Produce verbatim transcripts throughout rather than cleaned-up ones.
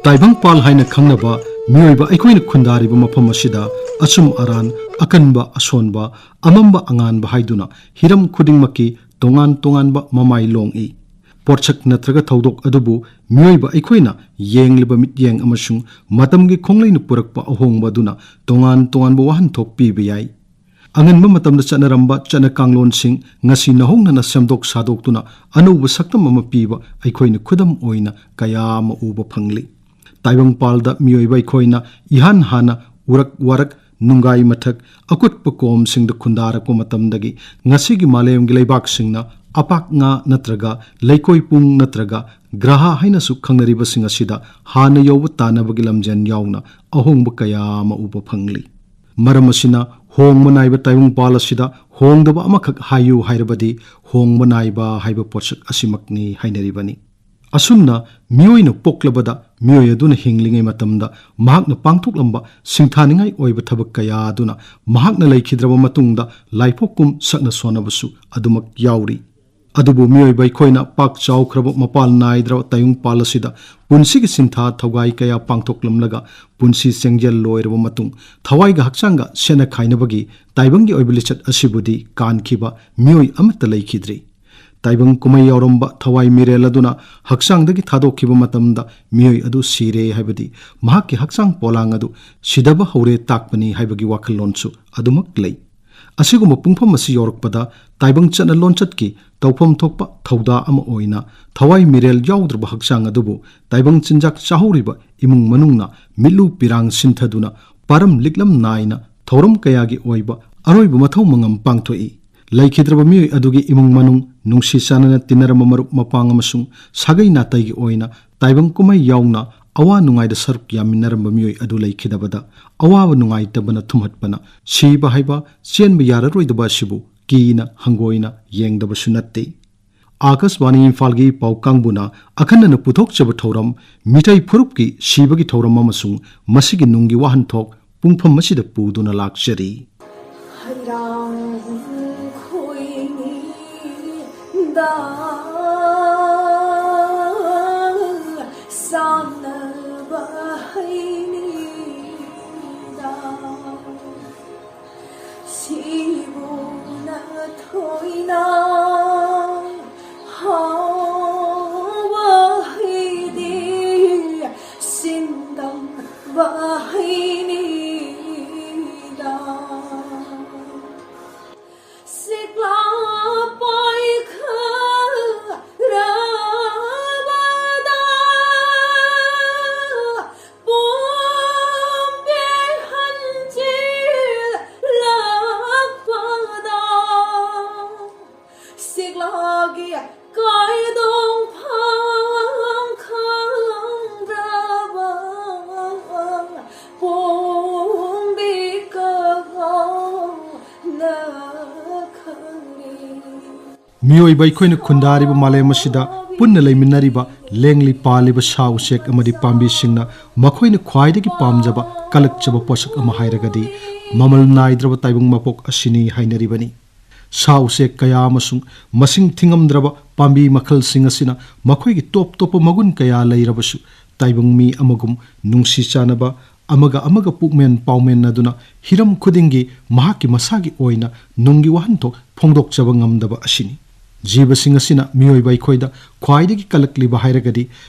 ꯇꯥꯏꯕꯪꯄꯥꯜ ꯍꯥꯏꯅ ꯈꯪꯅꯕ ꯃꯤꯑꯣꯏꯕ ꯑꯩꯈꯣꯏꯅ ꯈꯨꯟꯗꯥꯔꯤꯕ ꯃꯐꯝ ꯑꯁꯤꯗ ꯑꯆꯨꯝ ꯑꯔꯥꯟ, ꯑꯀꯟꯕ ꯑꯁꯣꯟꯕ, ꯑꯃꯝꯕ ꯑꯉꯥꯟꯕ ꯍꯥꯏꯗꯨꯅ ꯍꯤꯔꯝ ꯈꯨꯗꯤꯡꯃꯛꯀꯤ ꯇꯣꯉꯥꯟ ꯇꯣꯉꯥꯟꯕ ꯃꯃꯥꯏ ꯂꯣꯡꯏ꯫ ꯄꯣꯠꯁꯛ ꯅꯠꯇ꯭ꯔꯒ ꯊꯧꯗꯣꯛ ꯑꯗꯨꯕꯨ ꯃꯤꯑꯣꯏꯕ ꯑꯩꯈꯣꯏꯅ ꯌꯦꯡꯂꯤꯕ ꯃꯤꯠꯌꯦꯡ ꯑꯃꯁꯨꯡ ꯃꯇꯝꯒꯤ ꯈꯣꯡꯂꯩꯅ ꯄꯨꯔꯛꯄ ꯑꯍꯣꯡꯕ ꯑꯗꯨꯅ ꯇꯣꯉꯥꯟ ꯇꯣꯉꯥꯟꯕ ꯋꯥꯍꯟꯊꯣꯛ ꯄꯤꯕ ꯌꯥꯏ꯫ ꯑꯉꯟꯕ ꯃꯇꯝꯗ ꯆꯠꯅꯔꯝꯕ ꯆꯠꯅ ꯀꯥꯡꯂꯣꯟꯁꯤꯡ ꯉꯁꯤ ꯅꯧꯍꯧꯅꯅ ꯁꯦꯝꯗꯣꯛ ꯁꯥꯗꯣꯛꯇꯨꯅ ꯑꯅꯧꯕ ꯁꯛꯇꯝ ꯑꯃ ꯄꯤꯕ ꯑꯩꯈꯣꯏꯅ ꯈꯨꯗꯝ ꯑꯣꯏꯅ ꯀꯌꯥ ꯑꯃ ꯎꯕ ꯐꯪꯂꯤ꯫ ꯇꯥꯏꯕꯪꯄꯥꯜꯗ ꯃꯤꯑꯣꯏꯕ ꯑꯩꯈꯣꯏꯅ ꯏꯍꯥꯟ ꯍꯥꯟꯅ ꯎꯔꯛ ꯋꯥꯔꯛ, ꯅꯨꯡꯒꯥꯏ ꯃꯊꯛ, ꯑꯀꯨꯠꯄ ꯀꯣꯝꯁꯤꯡꯗ ꯈꯨꯟꯗꯥꯔꯛꯄ ꯃꯇꯝꯗꯒꯤ ꯉꯁꯤꯒꯤ ꯃꯥꯂꯦꯝꯒꯤ ꯂꯩꯕꯥꯛꯁꯤꯡꯅ ꯑꯄꯥꯛ ꯉꯥ ꯅꯠꯇ꯭ꯔꯒ ꯂꯩꯀꯣꯏ ꯄꯨꯡ ꯅꯠꯇ꯭ꯔꯒ ꯒ꯭ꯔꯍ ꯍꯥꯏꯅꯁꯨ ꯈꯪꯅꯔꯤꯕꯁꯤꯡ ꯑꯁꯤꯗ ꯍꯥꯟꯅ ꯌꯧꯕ ꯇꯥꯟꯅꯕꯒꯤ ꯂꯝꯖꯦꯜ ꯌꯥꯎꯅ ꯑꯍꯣꯡꯕ ꯀꯌꯥ ꯑꯃ ꯎꯕ ꯐꯪꯂꯤ꯫ ꯃꯔꯝ ꯑꯁꯤꯅ ꯍꯣꯡꯕ ꯅꯥꯏꯕ ꯇꯥꯏꯕꯪꯄꯥꯜ ꯑꯁꯤꯗ ꯍꯣꯡꯗꯕ ꯑꯃꯈꯛ ꯍꯥꯏꯌꯨ ꯍꯥꯏꯔꯕꯗꯤ ꯍꯣꯡꯕ ꯅꯥꯏꯕ ꯍꯥꯏꯕ ꯄꯣꯠꯁꯛ ꯑꯁꯤꯃꯛꯅꯤ ꯍꯥꯏꯅꯔꯤꯕꯅꯤ꯫ ꯑꯁꯨꯝꯅ ꯃꯤꯑꯣꯏꯅ ꯄꯣꯛꯂꯕꯗ ꯃꯤꯑꯣꯏ ꯑꯗꯨꯅ ꯍꯤꯡꯂꯤꯉꯩ ꯃꯇꯝꯗ ꯃꯍꯥꯛꯅ ꯄꯥꯡꯊꯣꯛꯂꯝꯕ ꯁꯤꯡꯊꯥꯅꯤꯡꯉꯥꯏ ꯑꯣꯏꯕ ꯊꯕꯛ ꯀꯌꯥ ꯑꯗꯨꯅ ꯃꯍꯥꯛꯅ ꯂꯩꯈꯤꯗ꯭ꯔꯕ ꯃꯇꯨꯡꯗ ꯂꯥꯏꯄꯣꯛꯀꯨꯝ ꯁꯛꯅ ꯁꯣꯟꯅꯕꯁꯨ ꯑꯗꯨꯃꯛ ꯌꯥꯎꯔꯤ꯫ ꯑꯗꯨꯕꯨ ꯃꯤꯑꯣꯏꯕ ꯑꯩꯈꯣꯏꯅ ꯄꯥꯛ ꯆꯥꯎꯈ꯭ꯔꯕ ꯃꯄꯥꯜ ꯅꯥꯏꯗ꯭ꯔꯕ ꯇꯥꯏꯕꯪꯄꯥꯜ ꯑꯁꯤꯗ ꯄꯨꯟꯁꯤꯒꯤ ꯁꯤꯟꯊꯥ ꯊꯧꯒꯥꯏ ꯀꯌꯥ ꯄꯥꯡꯊꯣꯛꯂꯝꯂꯒ ꯄꯨꯟꯁꯤ ꯆꯦꯡꯖꯦꯜ ꯂꯣꯏꯔꯕ ꯃꯇꯨꯡ ꯊꯋꯥꯏꯒ ꯍꯛꯆꯥꯡꯒ ꯁꯦꯠꯅ ꯈꯥꯏꯅꯕꯒꯤ ꯇꯥꯏꯕꯪꯒꯤ ꯑꯣꯏꯕ ꯂꯤꯆꯠ ꯑꯁꯤꯕꯨꯗꯤ ꯀꯥꯟꯈꯤꯕ ꯃꯤꯑꯣꯏ ꯑꯃꯠꯇ ꯂꯩꯈꯤꯗ꯭ꯔꯤ꯫ ꯇꯥꯏꯕꯪ ꯀꯨꯝꯍꯩ ꯌꯥꯎꯔꯝꯕ ꯊꯋꯥꯏ ꯃꯤꯔꯦꯜ ꯑꯗꯨꯅ ꯍꯛꯆꯥꯡꯗꯒꯤ ꯊꯥꯗꯣꯛꯈꯤꯕ ꯃꯇꯝꯗ ꯃꯤꯑꯣꯏ ꯑꯗꯨ ꯁꯤꯔꯦ ꯍꯥꯏꯕꯗꯤ ꯃꯍꯥꯛꯀꯤ ꯍꯛꯆꯥꯡ ꯄꯣꯂꯥꯡ ꯑꯗꯨ ꯁꯤꯗꯕ ꯍꯧꯔꯦ ꯇꯥꯛꯄꯅꯤ ꯍꯥꯏꯕꯒꯤ ꯋꯥꯈꯜꯂꯣꯟꯁꯨ ꯑꯗꯨꯃꯛ ꯂꯩ꯫ ꯑꯁꯤꯒꯨꯝꯕ ꯄꯨꯡꯐꯝ ꯑꯁꯤ ꯌꯧꯔꯛꯄꯗ ꯇꯥꯏꯕꯪ ꯆꯠꯅ ꯂꯣꯟꯆꯠꯀꯤ ꯇꯧꯐꯝ ꯊꯣꯛꯄ ꯊꯧꯗꯥ ꯑꯃ ꯑꯣꯏꯅ ꯊꯋꯥꯏ ꯃꯤꯔꯦꯜ ꯌꯥꯎꯗ꯭ꯔꯕ ꯍꯛꯆꯥꯡ ꯑꯗꯨꯕꯨ ꯇꯥꯏꯕꯪ ꯆꯤꯟꯖꯥꯛ ꯆꯥꯍꯧꯔꯤꯕ ꯏꯃꯨꯡ ꯃꯅꯨꯡꯅ ꯃꯤꯠꯂꯨ ꯄꯤꯔꯥꯡ ꯁꯤꯟꯊꯗꯨꯅ ꯄꯥꯔꯝ ꯂꯤꯛꯂꯝ ꯅꯥꯏꯅ ꯊꯧꯔꯝ ꯀꯌꯥꯒꯤ ꯑꯣꯏꯕ ꯑꯔꯣꯏꯕ ꯃꯊꯧ ꯃꯉꯝ ꯄꯥꯡꯊꯣꯛꯏ꯫ ꯂꯩꯈꯤꯗ꯭ꯔꯕ ꯃꯤꯑꯣꯏ ꯑꯗꯨꯒꯤ ꯏꯃꯨꯡ ꯃꯅꯨꯡ, ꯅꯨꯡꯁꯤ ꯆꯥꯟꯅꯅ ꯇꯤꯟꯅꯔꯝꯕ ꯃꯔꯨꯞ ꯃꯄꯥꯡ ꯑꯃꯁꯨꯡ ꯁꯥꯒꯩ ꯅꯥꯇꯩꯒꯤ ꯑꯣꯏꯅ ꯇꯥꯏꯕꯪ ꯀꯨꯝꯍꯩ ꯌꯥꯎꯅ ꯑꯋꯥ ꯅꯨꯡꯉꯥꯏꯗ ꯁꯔꯨꯛ ꯌꯥꯃꯤꯟꯅꯔꯝꯕ ꯃꯤꯑꯣꯏ ꯑꯗꯨ ꯂꯩꯈꯤꯗꯕꯗ ꯑꯋꯥꯕ ꯅꯨꯡꯉꯥꯏꯇꯕꯅ ꯊꯨꯝꯍꯠꯄꯅ ꯁꯤꯕ ꯍꯥꯏꯕ ꯆꯦꯟꯕ ꯌꯥꯔꯔꯣꯏꯗꯕ ꯑꯁꯤꯕꯨ ꯀꯤꯅ ꯍꯪꯒꯣꯏꯅ ꯌꯦꯡꯗꯕꯁꯨ ꯅꯠꯇꯦ꯫ ꯑꯥꯀꯥꯁꯕꯥꯅꯤ ꯏꯝꯐꯥꯜꯒꯤ ꯄꯥꯎ ꯀꯥꯡꯕꯨꯅ ꯑꯈꯟꯅꯅ ꯄꯨꯊꯣꯛꯆꯕ ꯊꯧꯔꯝ ꯃꯤꯇꯩ ꯐꯨꯔꯨꯞꯀꯤ ꯁꯤꯕꯒꯤ ꯊꯧꯔꯝ ꯑꯃꯁꯨꯡ ꯃꯁꯤꯒꯤ ꯅꯨꯡꯒꯤ ꯋꯥꯍꯟꯊꯣꯛ ꯄꯨꯡꯐꯝ ꯑꯁꯤꯗ ꯄꯨꯗꯨꯅ ꯂꯥꯛꯆꯔꯤ꯫ ꯍꯩꯔꯥꯡ ꯈꯣꯏꯅꯤꯗ ꯁꯥꯟꯅ ꯃꯤꯑꯣꯏꯕ ꯑꯩꯈꯣꯏꯅ ꯈꯨꯟꯗꯥꯔꯤꯕ ꯃꯥꯂꯦꯝ ꯑꯁꯤꯗ ꯄꯨꯟꯅ ꯂꯩꯃꯤꯟꯅꯔꯤꯕ ꯂꯦꯡꯂꯤ ꯄꯥꯜꯂꯤꯕ ꯁꯥ ꯎꯆꯦꯛ ꯑꯃꯗꯤ ꯄꯥꯝꯕꯤꯁꯤꯡꯅ ꯃꯈꯣꯏꯅ ꯈ꯭ꯋꯥꯏꯗꯒꯤ ꯄꯥꯝꯖꯕ ꯀꯜꯂꯛꯆꯕ ꯄꯣꯠꯁꯛ ꯑꯃ ꯍꯥꯏꯔꯒꯗꯤ ꯃꯃꯜ ꯅꯥꯏꯗ꯭ꯔꯕ ꯇꯥꯏꯕꯪ ꯃꯄꯣꯛ ꯑꯁꯤꯅꯤ ꯍꯥꯏꯅꯔꯤꯕꯅꯤ꯫ ꯁꯥ ꯎꯆꯦꯛ ꯀꯌꯥ ꯑꯃꯁꯨꯡ ꯃꯁꯤꯡ ꯊꯤꯉꯝꯗ꯭ꯔꯕ ꯄꯥꯝꯕꯤ ꯃꯈꯜꯁꯤꯡ ꯑꯁꯤꯅ ꯃꯈꯣꯏꯒꯤ ꯇꯣꯞ ꯇꯣꯞꯄ ꯃꯒꯨꯟ ꯀꯌꯥ ꯂꯩꯔꯕꯁꯨ, ꯇꯥꯏꯕꯪ ꯃꯤ ꯑꯃꯒꯨꯝ ꯅꯨꯡꯁꯤ ꯆꯥꯟꯅꯕ, ꯑꯃꯒ ꯑꯃꯒ ꯄꯨꯛꯃꯦꯟ ꯄꯥꯎꯃꯦꯟꯅꯗꯨꯅ ꯍꯤꯔꯝ ꯈꯨꯗꯤꯡꯒꯤ ꯃꯍꯥꯛꯀꯤ ꯃꯁꯥꯒꯤ ꯑꯣꯏꯅ ꯅꯨꯡꯒꯤ ꯋꯥꯍꯟꯊꯣꯛ ꯐꯣꯡꯗꯣꯛꯆꯕ ꯉꯝꯗꯕ ꯑꯁꯤꯅꯤ꯫ ꯖꯤꯕꯁꯤꯡ ꯑꯁꯤꯅ ꯃꯤꯑꯣꯏꯕ ꯑꯩꯈꯣꯏꯗ ꯈ꯭ꯋꯥꯏꯗꯒꯤ ꯀꯜꯂꯛꯂꯤꯕ ꯍꯥꯏꯔꯒꯗꯤ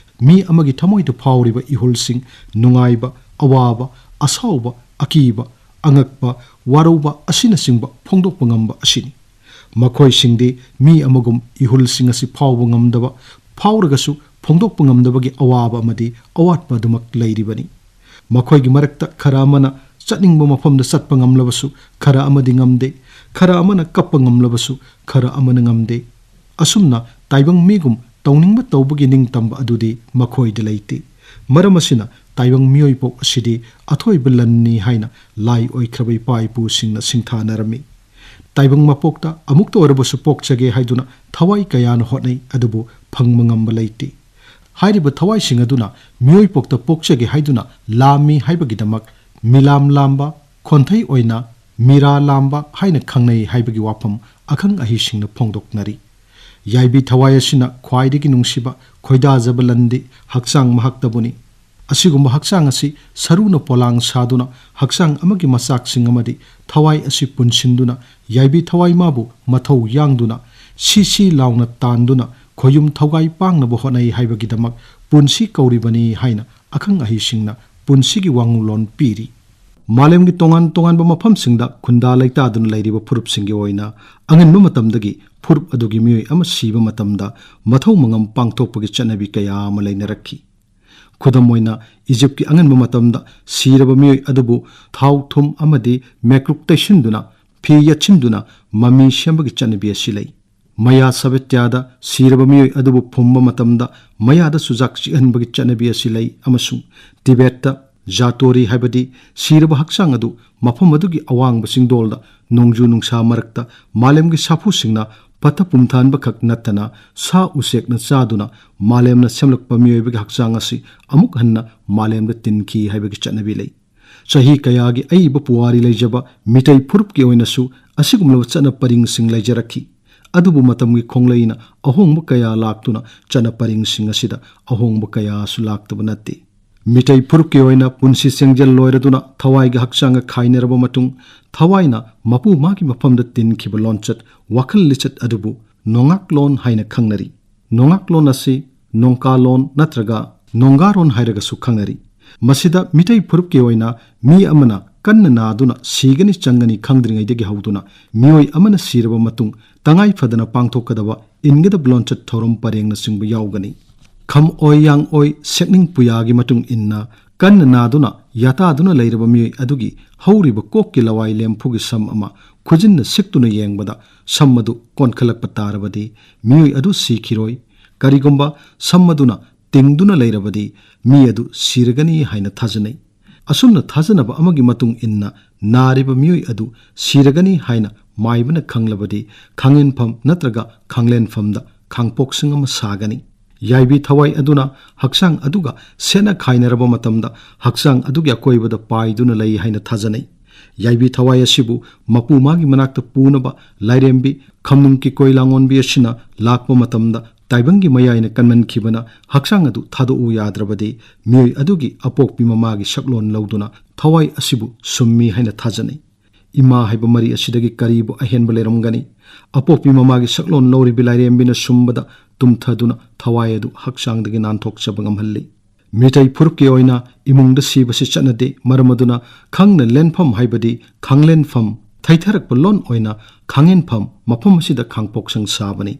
ꯃꯤ ꯑꯃꯒꯤ ꯊꯃꯣꯏꯗ ꯐꯥꯎꯔꯤꯕ ꯏꯍꯨꯜꯁꯤꯡ, ꯅꯨꯡꯉꯥꯏꯕ, ꯑꯋꯥꯕ, ꯑꯁꯥꯎꯕ, ꯑꯀꯤꯕ, ꯑꯉꯛꯄ, ꯋꯥꯔꯧꯕ ꯑꯁꯤꯅꯆꯤꯡꯕ ꯐꯣꯡꯗꯣꯛꯄ ꯉꯝꯕ ꯑꯁꯤꯅꯤ꯫ ꯃꯈꯣꯏꯁꯤꯡꯗꯤ ꯃꯤ ꯑꯃꯒꯨꯝ ꯏꯍꯨꯜꯁꯤꯡ ꯑꯁꯤ ꯐꯥꯎꯕ ꯉꯝꯗꯕ, ꯐꯥꯎꯔꯒꯁꯨ ꯐꯣꯡꯗꯣꯛꯄ ꯉꯝꯗꯕꯒꯤ ꯑꯋꯥꯕ ꯑꯃꯗꯤ ꯑꯋꯥꯠꯄ ꯑꯗꯨꯃꯛ ꯂꯩꯔꯤꯕꯅꯤ꯫ ꯃꯈꯣꯏꯒꯤ ꯃꯔꯛꯇ ꯈꯔ ꯑꯃꯅ ꯆꯠꯅꯤꯡꯕ ꯃꯐꯝꯗ ꯆꯠꯄ ꯉꯝꯂꯕꯁꯨ, ꯈꯔ ꯑꯃꯗꯤ ꯉꯝꯗꯦ꯫ ꯈꯔ ꯑꯃꯅ ꯀꯞꯄ ꯉꯝꯂꯕꯁꯨ, ꯈꯔ ꯑꯃꯅ ꯉꯝꯗꯦ꯫ ꯑꯁꯨꯝꯅ ꯇꯥꯏꯕꯪ ꯃꯤꯒꯨꯝ ꯇꯧꯅꯤꯡꯕ ꯇꯧꯕꯒꯤ ꯅꯤꯡꯇꯝꯕ ꯑꯗꯨꯗꯤ ꯃꯈꯣꯏꯗ ꯂꯩꯇꯦ꯫ ꯃꯔꯝ ꯑꯁꯤꯅ ꯇꯥꯏꯕꯪ ꯃꯤꯑꯣꯏ ꯄꯣꯛ ꯑꯁꯤꯗꯤ ꯑꯊꯣꯏꯕ ꯂꯟꯅꯤ ꯍꯥꯏꯅ ꯂꯥꯏ ꯑꯣꯏꯈ꯭ꯔꯕ ꯏꯄꯥ ꯏꯄꯨꯁꯤꯡꯅ ꯁꯤꯡꯊꯥꯅꯔꯝꯃꯤ꯫ ꯇꯥꯏꯕꯪ ꯃꯄꯣꯛꯇ ꯑꯃꯨꯛꯇ ꯑꯣꯏꯔꯕꯁꯨ ꯄꯣꯛꯆꯒꯦ ꯍꯥꯏꯗꯨꯅ ꯊꯋꯥꯏ ꯀꯌꯥꯅ ꯍꯣꯠꯅꯩ, ꯑꯗꯨꯕꯨ ꯐꯪꯕ ꯉꯝꯕ ꯂꯩꯇꯦ꯫ ꯍꯥꯏꯔꯤꯕ ꯊꯋꯥꯏꯁꯤꯡ ꯑꯗꯨꯅ ꯃꯤꯑꯣꯏ ꯄꯣꯛꯇ ꯄꯣꯛꯆꯒꯦ ꯍꯥꯏꯗꯨꯅ ꯂꯥꯝꯃꯤ ꯍꯥꯏꯕꯒꯤꯗꯃꯛ ꯃꯤꯂꯥꯝ ꯂꯥꯝꯕ, ꯈꯣꯟꯊꯩ ꯑꯣꯏꯅ ꯃꯤꯔꯥ ꯂꯥꯝꯕ ꯍꯥꯏꯅ ꯈꯪꯅꯩ ꯍꯥꯏꯕꯒꯤ ꯋꯥꯐꯝ ꯑꯈꯪ ꯑꯍꯩꯁꯤꯡꯅ ꯐꯣꯡꯗꯣꯛꯅꯔꯤ꯫ ꯌꯥꯏꯕꯤ ꯊꯋꯥꯏ ꯑꯁꯤꯅ ꯈ꯭ꯋꯥꯏꯗꯒꯤ ꯅꯨꯡꯁꯤꯕ, ꯈꯣꯏꯗꯥꯖꯕ ꯂꯟꯗꯤ ꯍꯛꯆꯥꯡ ꯃꯍꯥꯛꯇꯕꯨꯅꯤ꯫ ꯑꯁꯤꯒꯨꯝꯕ ꯍꯛꯆꯥꯡ ꯑꯁꯤ ꯁꯔꯨꯅ ꯄꯣꯂꯥꯡ ꯁꯥꯗꯨꯅ ꯍꯛꯆꯥꯡ ꯑꯃꯒꯤ ꯃꯆꯥꯛꯁꯤꯡ ꯑꯃꯗꯤ ꯊꯋꯥꯏ ꯑꯁꯤ ꯄꯨꯟꯁꯤꯟꯗꯨꯅ ꯌꯥꯏꯕꯤ ꯊꯋꯥꯏ ꯃꯥꯕꯨ ꯃꯊꯧ ꯌꯥꯡꯗꯨꯅ ꯁꯤ ꯁꯤ ꯂꯥꯎꯅ ꯇꯥꯟꯗꯨꯅ ꯈꯣꯌꯨꯝ ꯊꯧꯒꯥꯏ ꯄꯥꯡꯅꯕ ꯍꯣꯠꯅꯩ ꯍꯥꯏꯕꯒꯤꯗꯃꯛ ꯄꯨꯟꯁꯤ ꯀꯧꯔꯤꯕꯅꯤ ꯍꯥꯏꯅ ꯑꯈꯪ ꯑꯍꯩꯁꯤꯡꯅ ꯄꯨꯟꯁꯤꯒꯤ ꯋꯥꯉꯨꯂꯣꯟ ꯄꯤꯔꯤ꯫ ꯃꯥꯂꯦꯝꯒꯤ ꯇꯣꯉꯥꯟ ꯇꯣꯉꯥꯟꯕ ꯃꯐꯝꯁꯤꯡꯗ ꯈꯨꯟꯗꯥ ꯂꯩꯇꯥꯗꯨꯅ ꯂꯩꯔꯤꯕ ꯐꯨꯔꯨꯞꯁꯤꯡꯒꯤ ꯑꯣꯏꯅ ꯑꯉꯟꯕ ꯃꯇꯝꯗꯒꯤ ꯐꯨꯔꯨꯞ ꯑꯗꯨꯒꯤ ꯃꯤꯑꯣꯏ ꯑꯃ ꯁꯤꯕ ꯃꯇꯝꯗ ꯃꯊꯧ ꯃꯉꯝ ꯄꯥꯡꯊꯣꯛꯄꯒꯤ ꯆꯠꯅꯕꯤ ꯀꯌꯥ ꯑꯃ ꯂꯩꯅꯔꯛꯈꯤ꯫ ꯈꯨꯗꯝ ꯑꯣꯏꯅ, ꯏꯖꯤꯞꯀꯤ ꯑꯉꯟꯕ ꯃꯇꯝꯗ ꯁꯤꯔꯕ ꯃꯤꯑꯣꯏ ꯑꯗꯨꯕꯨ ꯊꯥꯎ ꯊꯨꯝ ꯑꯃꯗꯤ ꯃꯦꯀ꯭ꯔꯨꯛ ꯇꯩꯁꯤꯟꯗꯨꯅ, ꯐꯤ ꯌꯦꯠꯁꯤꯟꯗꯨꯅ ꯃꯃꯤ ꯁꯦꯝꯕꯒꯤ ꯆꯠꯅꯕꯤ ꯑꯁꯤ ꯂꯩ꯫ ꯃꯌꯥ ꯁꯥꯕꯦꯇ꯭ꯌꯥꯗ ꯁꯤꯔꯕ ꯃꯤꯑꯣꯏ ꯑꯗꯨꯕꯨ ꯐꯨꯝꯕ ꯃꯇꯝꯗ ꯃꯌꯥꯗ ꯆꯨꯖꯥꯛ ꯆꯤꯛꯍꯟꯕꯒꯤ ꯆꯠꯅꯕꯤ ꯑꯁꯤ ꯂꯩ, ꯑꯃꯁꯨꯡ ꯇꯤꯕꯦꯠꯇ ꯖꯥꯇꯣꯔꯤ ꯍꯥꯏꯕꯗꯤ ꯁꯤꯔꯕ ꯍꯛꯆꯥꯡ ꯑꯗꯨ ꯃꯐꯝ ꯑꯗꯨꯒꯤ ꯑꯋꯥꯡꯕ ꯆꯤꯡꯗꯣꯜꯗ ꯅꯣꯡꯖꯨ ꯅꯨꯡꯁꯥ ꯃꯔꯛꯇ ꯃꯥꯂꯦꯝꯒꯤ ꯁꯥꯐꯨꯁꯤꯡꯅ ꯄꯠꯊ ꯄꯨꯝꯊꯍꯟꯕ ꯈꯛ ꯅꯠꯇꯅ ꯁꯥ ꯎꯆꯦꯛꯅ ꯆꯥꯗꯨꯅ ꯃꯥꯂꯦꯝꯅ ꯁꯦꯝꯂꯛꯄ ꯃꯤꯑꯣꯏꯕꯒꯤ ꯍꯛꯆꯥꯡ ꯑꯁꯤ ꯑꯃꯨꯛ ꯍꯟꯅ ꯃꯥꯂꯦꯝꯗ ꯇꯤꯟꯈꯤ ꯍꯥꯏꯕꯒꯤ ꯆꯠꯅꯕꯤ ꯂꯩ꯫ ꯆꯍꯤ ꯀꯌꯥꯒꯤ ꯑꯏꯕ ꯄꯨꯋꯥꯔꯤ ꯂꯩꯖꯕ ꯃꯤꯇꯩ ꯐꯨꯔꯨꯞꯀꯤ ꯑꯣꯏꯅꯁꯨ ꯑꯁꯤꯒꯨꯝꯂꯕ ꯆꯠꯅ ꯄꯔꯤꯡꯁꯤꯡ ꯂꯩꯖꯔꯛꯈꯤ꯫ ꯑꯗꯨꯕꯨ ꯃꯇꯝꯒꯤ ꯈꯣꯡꯂꯩꯅ ꯑꯍꯣꯡꯕ ꯀꯌꯥ ꯂꯥꯛꯇꯨꯅ ꯆꯠꯅ ꯄꯔꯤꯡꯁꯤꯡ ꯑꯁꯤꯗ ꯑꯍꯣꯡꯕ ꯀꯌꯥꯁꯨ ꯂꯥꯛꯇꯕ ꯅꯠꯇꯦ꯫ ꯃꯤꯇꯩ ꯐꯨꯔꯨꯞꯀꯤ ꯑꯣꯏꯅ ꯄꯨꯟꯁꯤ ꯆꯦꯡꯖꯦꯜ ꯂꯣꯏꯔꯗꯨꯅ ꯊꯋꯥꯏꯒ ꯍꯛꯆꯥꯡꯒ ꯈꯥꯏꯅꯔꯕ ꯃꯇꯨꯡ, ꯊꯋꯥꯏꯅ ꯃꯄꯨ ꯃꯥꯒꯤ ꯃꯐꯝꯗ ꯇꯤꯟꯈꯤꯕ ꯂꯣꯟꯆꯠ, ꯋꯥꯈꯜ ꯂꯤꯆꯠ ꯑꯗꯨꯕꯨ ꯅꯣꯉꯥꯛꯂꯣꯟ ꯍꯥꯏꯅ ꯈꯪꯅꯔꯤ꯫ ꯅꯣꯉꯥꯛꯂꯣꯟ ꯑꯁꯤ ꯅꯣꯡꯀꯥꯂꯣꯟ ꯅꯠꯇ꯭ꯔꯒ ꯅꯣꯡꯒꯥꯔꯣꯟ ꯍꯥꯏꯔꯒꯁꯨ ꯈꯪꯅꯔꯤ꯫ ꯃꯁꯤꯗ ꯃꯤꯇꯩ ꯐꯨꯔꯨꯞꯀꯤ ꯑꯣꯏꯅ ꯃꯤ ꯑꯃꯅ ꯀꯟꯅ ꯅꯥꯗꯨꯅ ꯁꯤꯒꯅꯤ ꯆꯪꯒꯅꯤ ꯈꯪꯗ꯭ꯔꯤꯉꯩꯗꯒꯤ ꯍꯧꯗꯨꯅ ꯃꯤꯑꯣꯏ ꯑꯃꯅ ꯁꯤꯔꯕ ꯃꯇꯨꯡ ꯇꯉꯥꯏ ꯐꯗꯅ ꯄꯥꯡꯊꯣꯛꯀꯗꯕ ꯏꯟꯒꯗꯕ ꯂꯣꯟꯆꯠ ꯊꯧꯔꯝ ꯄꯔꯦꯡꯅꯆꯤꯡꯕ ꯌꯥꯎꯒꯅꯤ꯫ ꯈꯝ ꯑꯣꯏ ꯌꯥꯡ ꯑꯣꯏ ꯁꯦꯛꯅꯤꯡ ꯄꯨꯌꯥꯒꯤ ꯃꯇꯨꯡ ꯏꯟꯅ ꯀꯟꯅ ꯅꯥꯗꯨꯅ ꯌꯥꯇꯥꯗꯨꯅ ꯂꯩꯔꯕ ꯃꯤꯑꯣꯏ ꯑꯗꯨꯒꯤ ꯍꯧꯔꯤꯕ ꯀꯣꯛꯀꯤ ꯂꯋꯥꯏ ꯂꯦꯝꯐꯨꯒꯤ ꯁꯝ ꯑꯃ ꯈꯨꯖꯤꯟꯅ ꯁꯤꯛꯇꯨꯅ ꯌꯦꯡꯕꯗ ꯁꯝ ꯑꯗꯨ ꯀꯣꯟꯈꯠꯂꯛꯄ ꯇꯥꯔꯕꯗꯤ ꯃꯤꯑꯣꯏ ꯑꯗꯨ ꯁꯤꯈꯤꯔꯣꯏ꯫ ꯀꯔꯤꯒꯨꯝꯕ ꯁꯝ ꯑꯗꯨꯅ ꯇꯤꯡꯗꯨꯅ ꯂꯩꯔꯕꯗꯤ ꯃꯤ ꯑꯗꯨ ꯁꯤꯔꯒꯅꯤ ꯍꯥꯏꯅ ꯊꯥꯖꯅꯩ꯫ ꯑꯁꯨꯝꯅ ꯊꯥꯖꯅꯕ ꯑꯃꯒꯤ ꯃꯇꯨꯡ ꯏꯟꯅ ꯅꯥꯔꯤꯕ ꯃꯤꯑꯣꯏ ꯑꯗꯨ ꯁꯤꯔꯒꯅꯤ ꯍꯥꯏꯅ ꯃꯥꯏꯕꯅ ꯈꯪꯂꯕꯗꯤ ꯈꯥꯡꯉꯦꯟꯐꯝ ꯅꯠꯇ꯭ꯔꯒ ꯈꯥꯡꯂꯦꯟꯐꯝꯗ ꯈꯥꯡꯄꯣꯛꯁꯪ ꯑꯃ ꯁꯥꯒꯅꯤ꯫ ꯌꯥꯏꯕꯤ ꯊꯋꯥꯏ ꯑꯗꯨꯅ ꯍꯛꯆꯥꯡ ꯑꯗꯨꯒ ꯁꯦꯠꯅ ꯈꯥꯏꯅꯔꯕ ꯃꯇꯝꯗ ꯍꯛꯆꯥꯡ ꯑꯗꯨꯒꯤ ꯑꯀꯣꯏꯕꯗ ꯄꯥꯏꯗꯨꯅ ꯂꯩ ꯍꯥꯏꯅ ꯊꯥꯖꯅꯩ꯫ ꯌꯥꯏꯕꯤ ꯊꯋꯥꯏ ꯑꯁꯤꯕꯨ ꯃꯄꯨ ꯃꯥꯒꯤ ꯃꯅꯥꯛꯇ ꯄꯨꯅꯕ ꯂꯥꯏꯔꯦꯝꯕꯤ ꯈꯝꯅꯨꯡ ꯀꯤꯀꯣꯏ ꯂꯥꯡꯉꯣꯟꯕꯤ ꯑꯁꯤꯅ ꯂꯥꯛꯄ ꯃꯇꯝꯗ ꯇꯥꯏꯕꯪꯒꯤ ꯃꯌꯥꯏꯅ ꯀꯟꯃꯟꯈꯤꯕꯅ ꯍꯛꯆꯥꯡ ꯑꯗꯨ ꯊꯥꯗꯣꯛꯎ ꯌꯥꯗ꯭ꯔꯕꯗꯤ ꯃꯤꯑꯣꯏ ꯑꯗꯨꯒꯤ ꯑꯄꯣꯛꯄꯤ ꯃꯃꯥꯒꯤ ꯁꯛꯂꯣꯟ ꯂꯧꯗꯨꯅ ꯊꯋꯥꯏ ꯑꯁꯤꯕꯨ ꯁꯨꯝꯃꯤ ꯍꯥꯏꯅ ꯊꯥꯖꯅꯩ꯫ ꯏꯃꯥ ꯍꯥꯏꯕ ꯃꯔꯤ ꯑꯁꯤꯗꯒꯤ ꯀꯔꯤꯕꯨ ꯑꯍꯦꯟꯕ ꯂꯩꯔꯝꯒꯅꯤ? ꯑꯄꯣꯛꯄꯤ ꯃꯃꯥꯒꯤ ꯁꯛꯂꯣꯟ ꯂꯧꯔꯤꯕꯤ ꯂꯥꯏꯔꯦꯝꯕꯤꯅ ꯁꯨꯝꯕꯗ ꯇꯨꯝꯊꯗꯨꯅ ꯊꯋꯥꯏ ꯑꯗꯨ ꯍꯛꯆꯥꯡꯗꯒꯤ ꯅꯥꯟꯊꯣꯛꯆꯕ ꯉꯝꯍꯜꯂꯤ꯫ ꯃꯤꯇꯩ ꯐꯨꯔꯨꯞꯀꯤ ꯑꯣꯏꯅ ꯏꯃꯨꯡꯗ ꯁꯤꯕꯁꯤ ꯆꯠꯅꯗꯦ꯫ ꯃꯔꯝ ꯑꯗꯨꯅ ꯈꯪꯅ ꯂꯦꯟꯐꯝ ꯍꯥꯏꯕꯗꯤ ꯈꯥꯡꯂꯦꯟꯐꯝ, ꯊꯩꯊꯔꯛꯄ ꯂꯣꯟ ꯑꯣꯏꯅ ꯈꯥꯡꯉꯦꯟꯐꯝ, ꯃꯐꯝ ꯑꯁꯤꯗ ꯈꯥꯡꯄꯣꯛꯁꯪ ꯁꯥꯕꯅꯤ꯫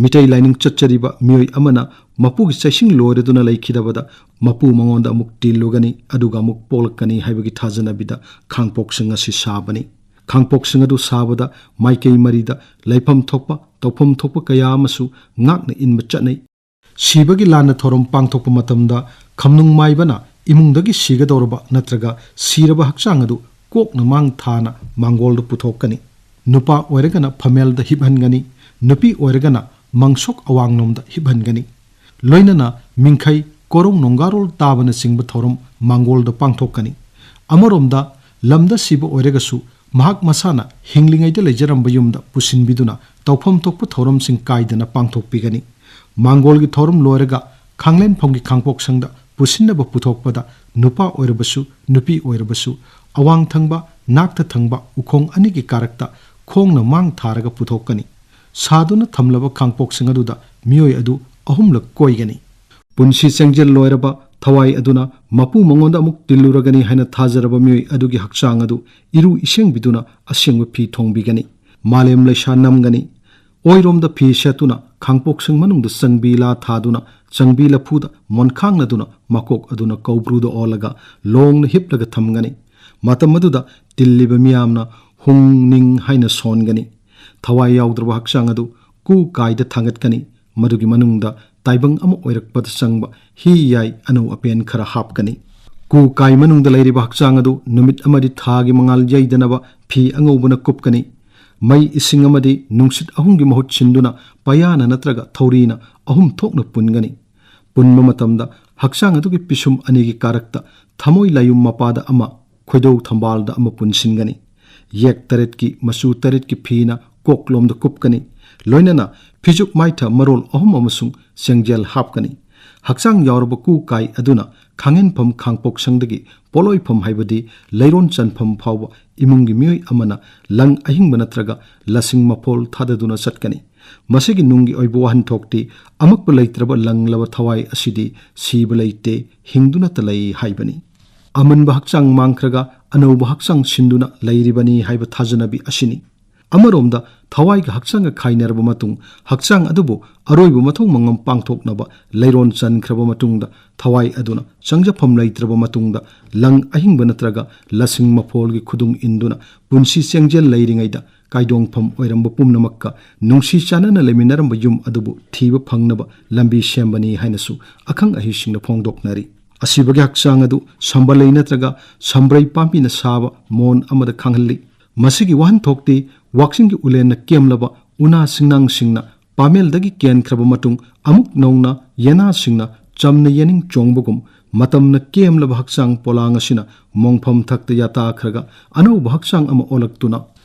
ꯃꯤꯇꯩ ꯂꯥꯏꯅꯤꯡ ꯆꯠꯆꯔꯤꯕ ꯃꯤꯑꯣꯏ ꯑꯃꯅ ꯃꯄꯨꯒꯤ ꯆꯩꯁꯤꯡ ꯂꯣꯏꯔꯗꯨꯅ ꯂꯩꯈꯤꯗꯕꯗ ꯃꯄꯨ ꯃꯉꯣꯟꯗ ꯑꯃꯨꯛ ꯇꯤꯜꯂꯨꯒꯅꯤ, ꯑꯗꯨꯒ ꯑꯃꯨꯛ ꯄꯣꯛꯂꯛꯀꯅꯤ ꯍꯥꯏꯕꯒꯤ ꯊꯥꯖꯅꯕꯤꯗ ꯈꯥꯡꯄꯣꯛꯁꯪ ꯑꯁꯤ ꯁꯥꯕꯅꯤ꯫ ꯈꯥꯡꯄꯣꯛꯁꯪ ꯑꯗꯨ ꯁꯥꯕꯗ ꯃꯥꯏꯀꯩ ꯃꯔꯤꯗ ꯂꯩꯐꯝ ꯊꯣꯛꯄ, ꯇꯧꯐꯝ ꯊꯣꯛꯄ ꯀꯌꯥ ꯑꯃꯁꯨ ꯉꯥꯛꯅ ꯏꯟꯕ ꯆꯠꯅꯩ꯫ ꯁꯤꯕꯒꯤ ꯂꯥꯟꯅ ꯊꯧꯔꯝ ꯄꯥꯡꯊꯣꯛꯄ ꯃꯇꯝꯗ ꯈꯝꯅꯨꯡ ꯃꯥꯏꯕꯅ ꯏꯃꯨꯡꯗꯒꯤ ꯁꯤꯒꯗꯧꯔꯕ ꯅꯠꯇ꯭ꯔꯒ ꯁꯤꯔꯕ ꯍꯛꯆꯥꯡ ꯑꯗꯨ ꯀꯣꯛꯅ ꯃꯥꯡ ꯊꯥꯅ ꯃꯥꯡꯒꯣꯜꯗ ꯄꯨꯊꯣꯛꯀꯅꯤ꯫ ꯅꯨꯄꯥ ꯑꯣꯏꯔꯒꯅ ꯐꯝꯃꯦꯜꯗ ꯍꯤꯞꯍꯟꯒꯅꯤ, ꯅꯨꯄꯤ ꯑꯣꯏꯔꯒꯅ ꯃꯪꯁꯣꯛ ꯑꯋꯥꯡꯂꯣꯝꯗ ꯍꯤꯞꯍꯟꯒꯅꯤ꯫ ꯂꯣꯏꯅꯅ ꯃꯤꯡꯈꯩ, ꯀꯣꯔꯧ ꯅꯣꯡꯒꯥꯔꯣꯜ ꯇꯥꯕꯅꯆꯤꯡꯕ ꯊꯧꯔꯝ ꯃꯥꯡꯒꯣꯜꯗ ꯄꯥꯡꯊꯣꯛꯀꯅꯤ꯫ ꯑꯃꯔꯣꯝꯗ ꯂꯝꯗ ꯁꯤꯕ ꯑꯣꯏꯔꯒꯁꯨ ꯃꯍꯥꯛ ꯃꯁꯥꯅ ꯍꯤꯡꯂꯤꯉꯩꯗ ꯂꯩꯖꯔꯝꯕ ꯌꯨꯝꯗ ꯄꯨꯁꯤꯟꯕꯤꯗꯨꯅ ꯇꯧꯐꯝ ꯊꯣꯛꯄ ꯊꯧꯔꯝꯁꯤꯡ ꯀꯥꯏꯗꯅ ꯄꯥꯡꯊꯣꯛꯄꯤꯒꯅꯤ꯫ ꯃꯥꯡꯒꯣꯜꯒꯤ ꯊꯧꯔꯝ ꯂꯣꯏꯔꯒ ꯈꯥꯡꯂꯦꯟꯐꯝꯒꯤ ꯈꯥꯡꯄꯣꯛꯁꯪꯗ ꯄꯨꯁꯤꯟꯅꯕ ꯄꯨꯊꯣꯛꯄꯗ ꯅꯨꯄꯥ ꯑꯣꯏꯔꯕꯁꯨ ꯅꯨꯄꯤ ꯑꯣꯏꯔꯕꯁꯨ ꯑꯋꯥꯡ ꯊꯪꯕ, ꯅꯥꯛꯇ ꯊꯪꯕ ꯎꯈꯣꯡ ꯑꯅꯤꯒꯤ ꯀꯥꯔꯛꯇ ꯈꯣꯡꯅ ꯃꯥꯡ ꯊꯥꯔꯒ ꯄꯨꯊꯣꯛꯀꯅꯤ꯫ ꯁꯥꯗꯨꯅ ꯊꯝꯂꯕ ꯈꯥꯡꯄꯣꯛꯁꯪ ꯑꯗꯨꯗ ꯃꯤꯑꯣꯏ ꯑꯗꯨ ꯑꯍꯨꯝꯂꯛ ꯀꯣꯏꯒꯅꯤ꯫ ꯄꯨꯟꯁꯤ ꯆꯦꯡꯖꯦꯜ ꯂꯣꯏꯔꯕ ꯊꯋꯥꯏ ꯑꯗꯨꯅ ꯃꯄꯨ ꯃꯉꯣꯟꯗ ꯑꯃꯨꯛ ꯇꯤꯜꯂꯨꯔꯒꯅꯤ ꯍꯥꯏꯅ ꯊꯥꯖꯔꯕ ꯃꯤꯑꯣꯏ ꯑꯗꯨꯒꯤ ꯍꯛꯆꯥꯡ ꯑꯗꯨ ꯏꯔꯨ ꯏꯁꯦꯡꯕꯤꯗꯨꯅ ꯑꯁꯦꯡꯕ ꯐꯤ ꯊꯣꯡꯕꯤꯒꯅꯤ꯫ ꯃꯥꯂꯦꯝ ꯂꯩꯁꯥ ꯅꯝꯒꯅꯤ꯫ ꯑꯣꯏꯔꯣꯝꯗ ꯐꯤ ꯁꯦꯠꯇꯨꯅ ꯈꯥꯡꯄꯣꯛꯁꯪ ꯃꯅꯨꯡꯗ ꯆꯪꯕꯤ ꯂꯥ ꯊꯥꯗꯨꯅ ꯆꯪꯕꯤ ꯂꯐꯨꯗ ꯃꯣꯟꯈꯥꯡꯅꯗꯨꯅ ꯃꯀꯣꯛ ꯑꯗꯨꯅ ꯀꯧꯕ꯭ꯔꯨꯗ ꯑꯣꯜꯂꯒ ꯂꯣꯡꯅ ꯍꯤꯞꯂꯒ ꯊꯝꯒꯅꯤ꯫ ꯃꯇꯝ ꯑꯗꯨꯗ ꯇꯤꯜꯂꯤꯕ ꯃꯤꯌꯥꯝꯅ ꯍꯨꯡ ꯅꯤꯡ ꯍꯥꯏꯅ ꯁꯣꯟꯒꯅꯤ꯫ ꯊꯋꯥꯏ ꯌꯥꯎꯗ꯭ꯔꯕ ꯍꯛꯆꯥꯡ ꯑꯗꯨ ꯀꯨ ꯀꯥꯏꯗ ꯊꯥꯡꯒꯠꯀꯅꯤ꯫ ꯃꯗꯨꯒꯤ ꯃꯅꯨꯡꯗ ꯇꯥꯏꯕꯪ ꯑꯃ ꯑꯣꯏꯔꯛꯄꯗ ꯆꯪꯕ ꯍꯤ ꯌꯥꯏ ꯑꯅꯧ ꯑꯄꯦꯟ ꯈꯔ ꯍꯥꯞꯀꯅꯤ꯫ ꯀꯨ ꯀꯥꯏ ꯃꯅꯨꯡꯗ ꯂꯩꯔꯤꯕ ꯍꯛꯆꯥꯡ ꯑꯗꯨ ꯅꯨꯃꯤꯠ ꯑꯃꯗꯤ ꯊꯥꯒꯤ ꯃꯉꯥꯜ ꯌꯩꯗꯅꯕ ꯐꯤ ꯑꯉꯧꯕꯅ ꯀꯨꯞꯀꯅꯤ꯫ ꯃꯩ, ꯏꯁꯤꯡ ꯑꯃꯗꯤ ꯅꯨꯡꯁꯤꯠ ꯑꯍꯨꯝꯒꯤ ꯃꯍꯨꯠ ꯁꯤꯟꯗꯨꯅ ꯄꯌꯥꯅ ꯅꯠꯇ꯭ꯔꯒ ꯊꯧꯔꯤꯅ ꯑꯍꯨꯝ ꯊꯣꯛꯅ ꯄꯨꯟꯒꯅꯤ꯫ ꯄꯨꯟꯕ ꯃꯇꯝꯗ ꯍꯛꯆꯥꯡ ꯑꯗꯨꯒꯤ ꯄꯤꯁꯨꯝ ꯑꯅꯤꯒꯤ ꯀꯥꯔꯛꯇ ꯊꯃꯣꯏ ꯂꯥꯏꯌꯨꯝ ꯃꯄꯥꯗ ꯑꯃ, ꯈꯣꯏꯗꯧ ꯊꯝꯕꯥꯜꯗ ꯑꯃ ꯄꯨꯟꯁꯤꯟꯒꯅꯤ꯫ ꯌꯦꯛ ꯇꯔꯦꯠꯀꯤ ꯃꯆꯨ ꯇꯔꯦꯠꯀꯤ ꯐꯤꯅ ꯀꯣꯛꯂꯣꯝꯗ ꯀꯨꯞꯀꯅꯤ꯫ ꯂꯣꯏꯅꯅ ꯐꯤꯖꯨꯞ ꯃꯥꯏꯊ ꯃꯔꯣꯜ ꯑꯍꯨꯝ ꯑꯃꯁꯨꯡ ꯆꯦꯡꯖꯦꯜ ꯍꯥꯞꯀꯅꯤ꯫ ꯍꯛꯆꯥꯡ ꯌꯥꯎꯔꯕ ꯀꯨ ꯀꯥꯏ ꯑꯗꯨꯅ ꯈꯥꯡꯍꯦꯟꯐꯝ ꯈꯥꯡꯄꯣꯛꯁꯪꯗꯒꯤ ꯄꯣꯠꯂꯣꯏꯐꯝ ꯍꯥꯏꯕꯗꯤ ꯂꯩꯔꯣꯟ ꯆꯟꯐꯝ ꯐꯥꯎꯕ ꯏꯃꯨꯡꯒꯤ ꯃꯤꯑꯣꯏ ꯑꯃꯅ ꯂꯪ ꯑꯍꯤꯡꯕ ꯅꯠꯇ꯭ꯔꯒ ꯂꯁꯤꯡ ꯃꯐꯣꯜ ꯊꯥꯗꯗꯨꯅ ꯆꯠꯀꯅꯤ꯫ ꯃꯁꯤꯒꯤ ꯅꯨꯡꯒꯤ ꯑꯣꯏꯕ ꯋꯥꯍꯟꯊꯣꯛꯇꯤ ꯑꯃꯛꯄ ꯂꯩꯇ꯭ꯔꯕ ꯂꯪꯂꯕ ꯊꯋꯥꯏ ꯑꯁꯤꯗꯤ ꯁꯤꯕ ꯂꯩꯇꯦ, ꯍꯤꯡꯗꯨꯅꯇ ꯂꯩ ꯍꯥꯏꯕꯅꯤ꯫ ꯑꯃꯟꯕ ꯍꯛꯆꯥꯡ ꯃꯥꯡꯈ꯭ꯔꯒ ꯑꯅꯧꯕ ꯍꯛꯆꯥꯡ ꯁꯤꯟꯗꯨꯅ ꯂꯩꯔꯤꯕꯅꯤ ꯍꯥꯏꯕ ꯊꯥꯖꯅꯕꯤ ꯑꯁꯤꯅꯤ꯫ ꯑꯃꯔꯣꯝꯗ ꯊꯋꯥꯏꯒ ꯍꯛꯆꯥꯡꯒ ꯈꯥꯏꯅꯔꯕ ꯃꯇꯨꯡ ꯍꯛꯆꯥꯡ ꯑꯗꯨꯕꯨ ꯑꯔꯣꯏꯕ ꯃꯊꯧ ꯃꯉꯝ ꯄꯥꯡꯊꯣꯛꯅꯕ ꯂꯩꯔꯣꯟ ꯆꯟꯈ꯭ꯔꯕ ꯃꯇꯨꯡꯗ ꯊꯋꯥꯏ ꯑꯗꯨꯅ ꯆꯪꯖꯐꯝ ꯂꯩꯇ꯭ꯔꯕ ꯃꯇꯨꯡꯗ ꯂꯪ ꯑꯍꯤꯡꯕ ꯅꯠꯇ꯭ꯔꯒ ꯂꯁꯤꯡ ꯃꯐꯣꯜꯒꯤ ꯈꯨꯗꯨꯡ ꯏꯟꯗꯨꯅ ꯄꯨꯟꯁꯤ ꯆꯦꯡꯖꯦꯜ ꯂꯩꯔꯤꯉꯩꯗ ꯀꯥꯏꯗꯣꯡꯐꯝ ꯑꯣꯏꯔꯝꯕ ꯄꯨꯝꯅꯃꯛꯀ ꯅꯨꯡꯁꯤ ꯆꯥꯟꯅꯅ ꯂꯩꯃꯤꯟꯅꯔꯝꯕ ꯌꯨꯝ ꯑꯗꯨꯕꯨ ꯊꯤꯕ ꯐꯪꯅꯕ ꯂꯝꯕꯤ ꯁꯦꯝꯕꯅꯤ ꯍꯥꯏꯅꯁꯨ ꯑꯈꯪ ꯑꯍꯩꯁꯤꯡꯅ ꯐꯣꯡꯗꯣꯛꯅꯔꯤ꯫ ꯑꯁꯤꯕꯒꯤ ꯍꯛꯆꯥꯡ ꯑꯗꯨ ꯁꯝꯕꯜꯂꯩ ꯅꯠꯇ꯭ꯔꯒ ꯁꯝꯕ꯭ꯔꯩ ꯄꯥꯝꯕꯤꯅ ꯁꯥꯕ ꯃꯣꯟ ꯑꯃꯗ ꯈꯥꯡꯍꯜꯂꯤ꯫ ꯃꯁꯤꯒꯤ ꯋꯥꯍꯟꯊꯣꯛꯇꯤ ꯋꯥꯛꯆꯤꯡꯒꯤ ꯎꯂꯦꯟꯅ ꯀꯦꯝꯂꯕ ꯎꯅꯥ ꯁꯤꯡꯅꯥꯡꯁꯤꯡꯅ ꯄꯥꯃꯦꯜꯗꯒꯤ ꯀꯦꯟꯈ꯭ꯔꯕ ꯃꯇꯨꯡ ꯑꯃꯨꯛ ꯅꯧꯅ ꯌꯦꯅꯥꯁꯤꯡꯅ ꯆꯝꯅ ꯌꯦꯅꯤꯡ ꯆꯣꯡꯕꯒꯨꯝ ꯃꯇꯝꯅ ꯀꯦꯝꯂꯕ ꯍꯛꯆꯥꯡ ꯄꯣꯂꯥꯡ ꯑꯁꯤꯅ ꯃꯣꯡꯐꯝ ꯊꯛꯇ ꯌꯥꯇꯥꯈ꯭ꯔꯒ ꯑꯅꯧꯕ ꯍꯛꯆꯥꯡ ꯑꯃ ꯑꯣꯜꯂꯛꯇꯨꯅ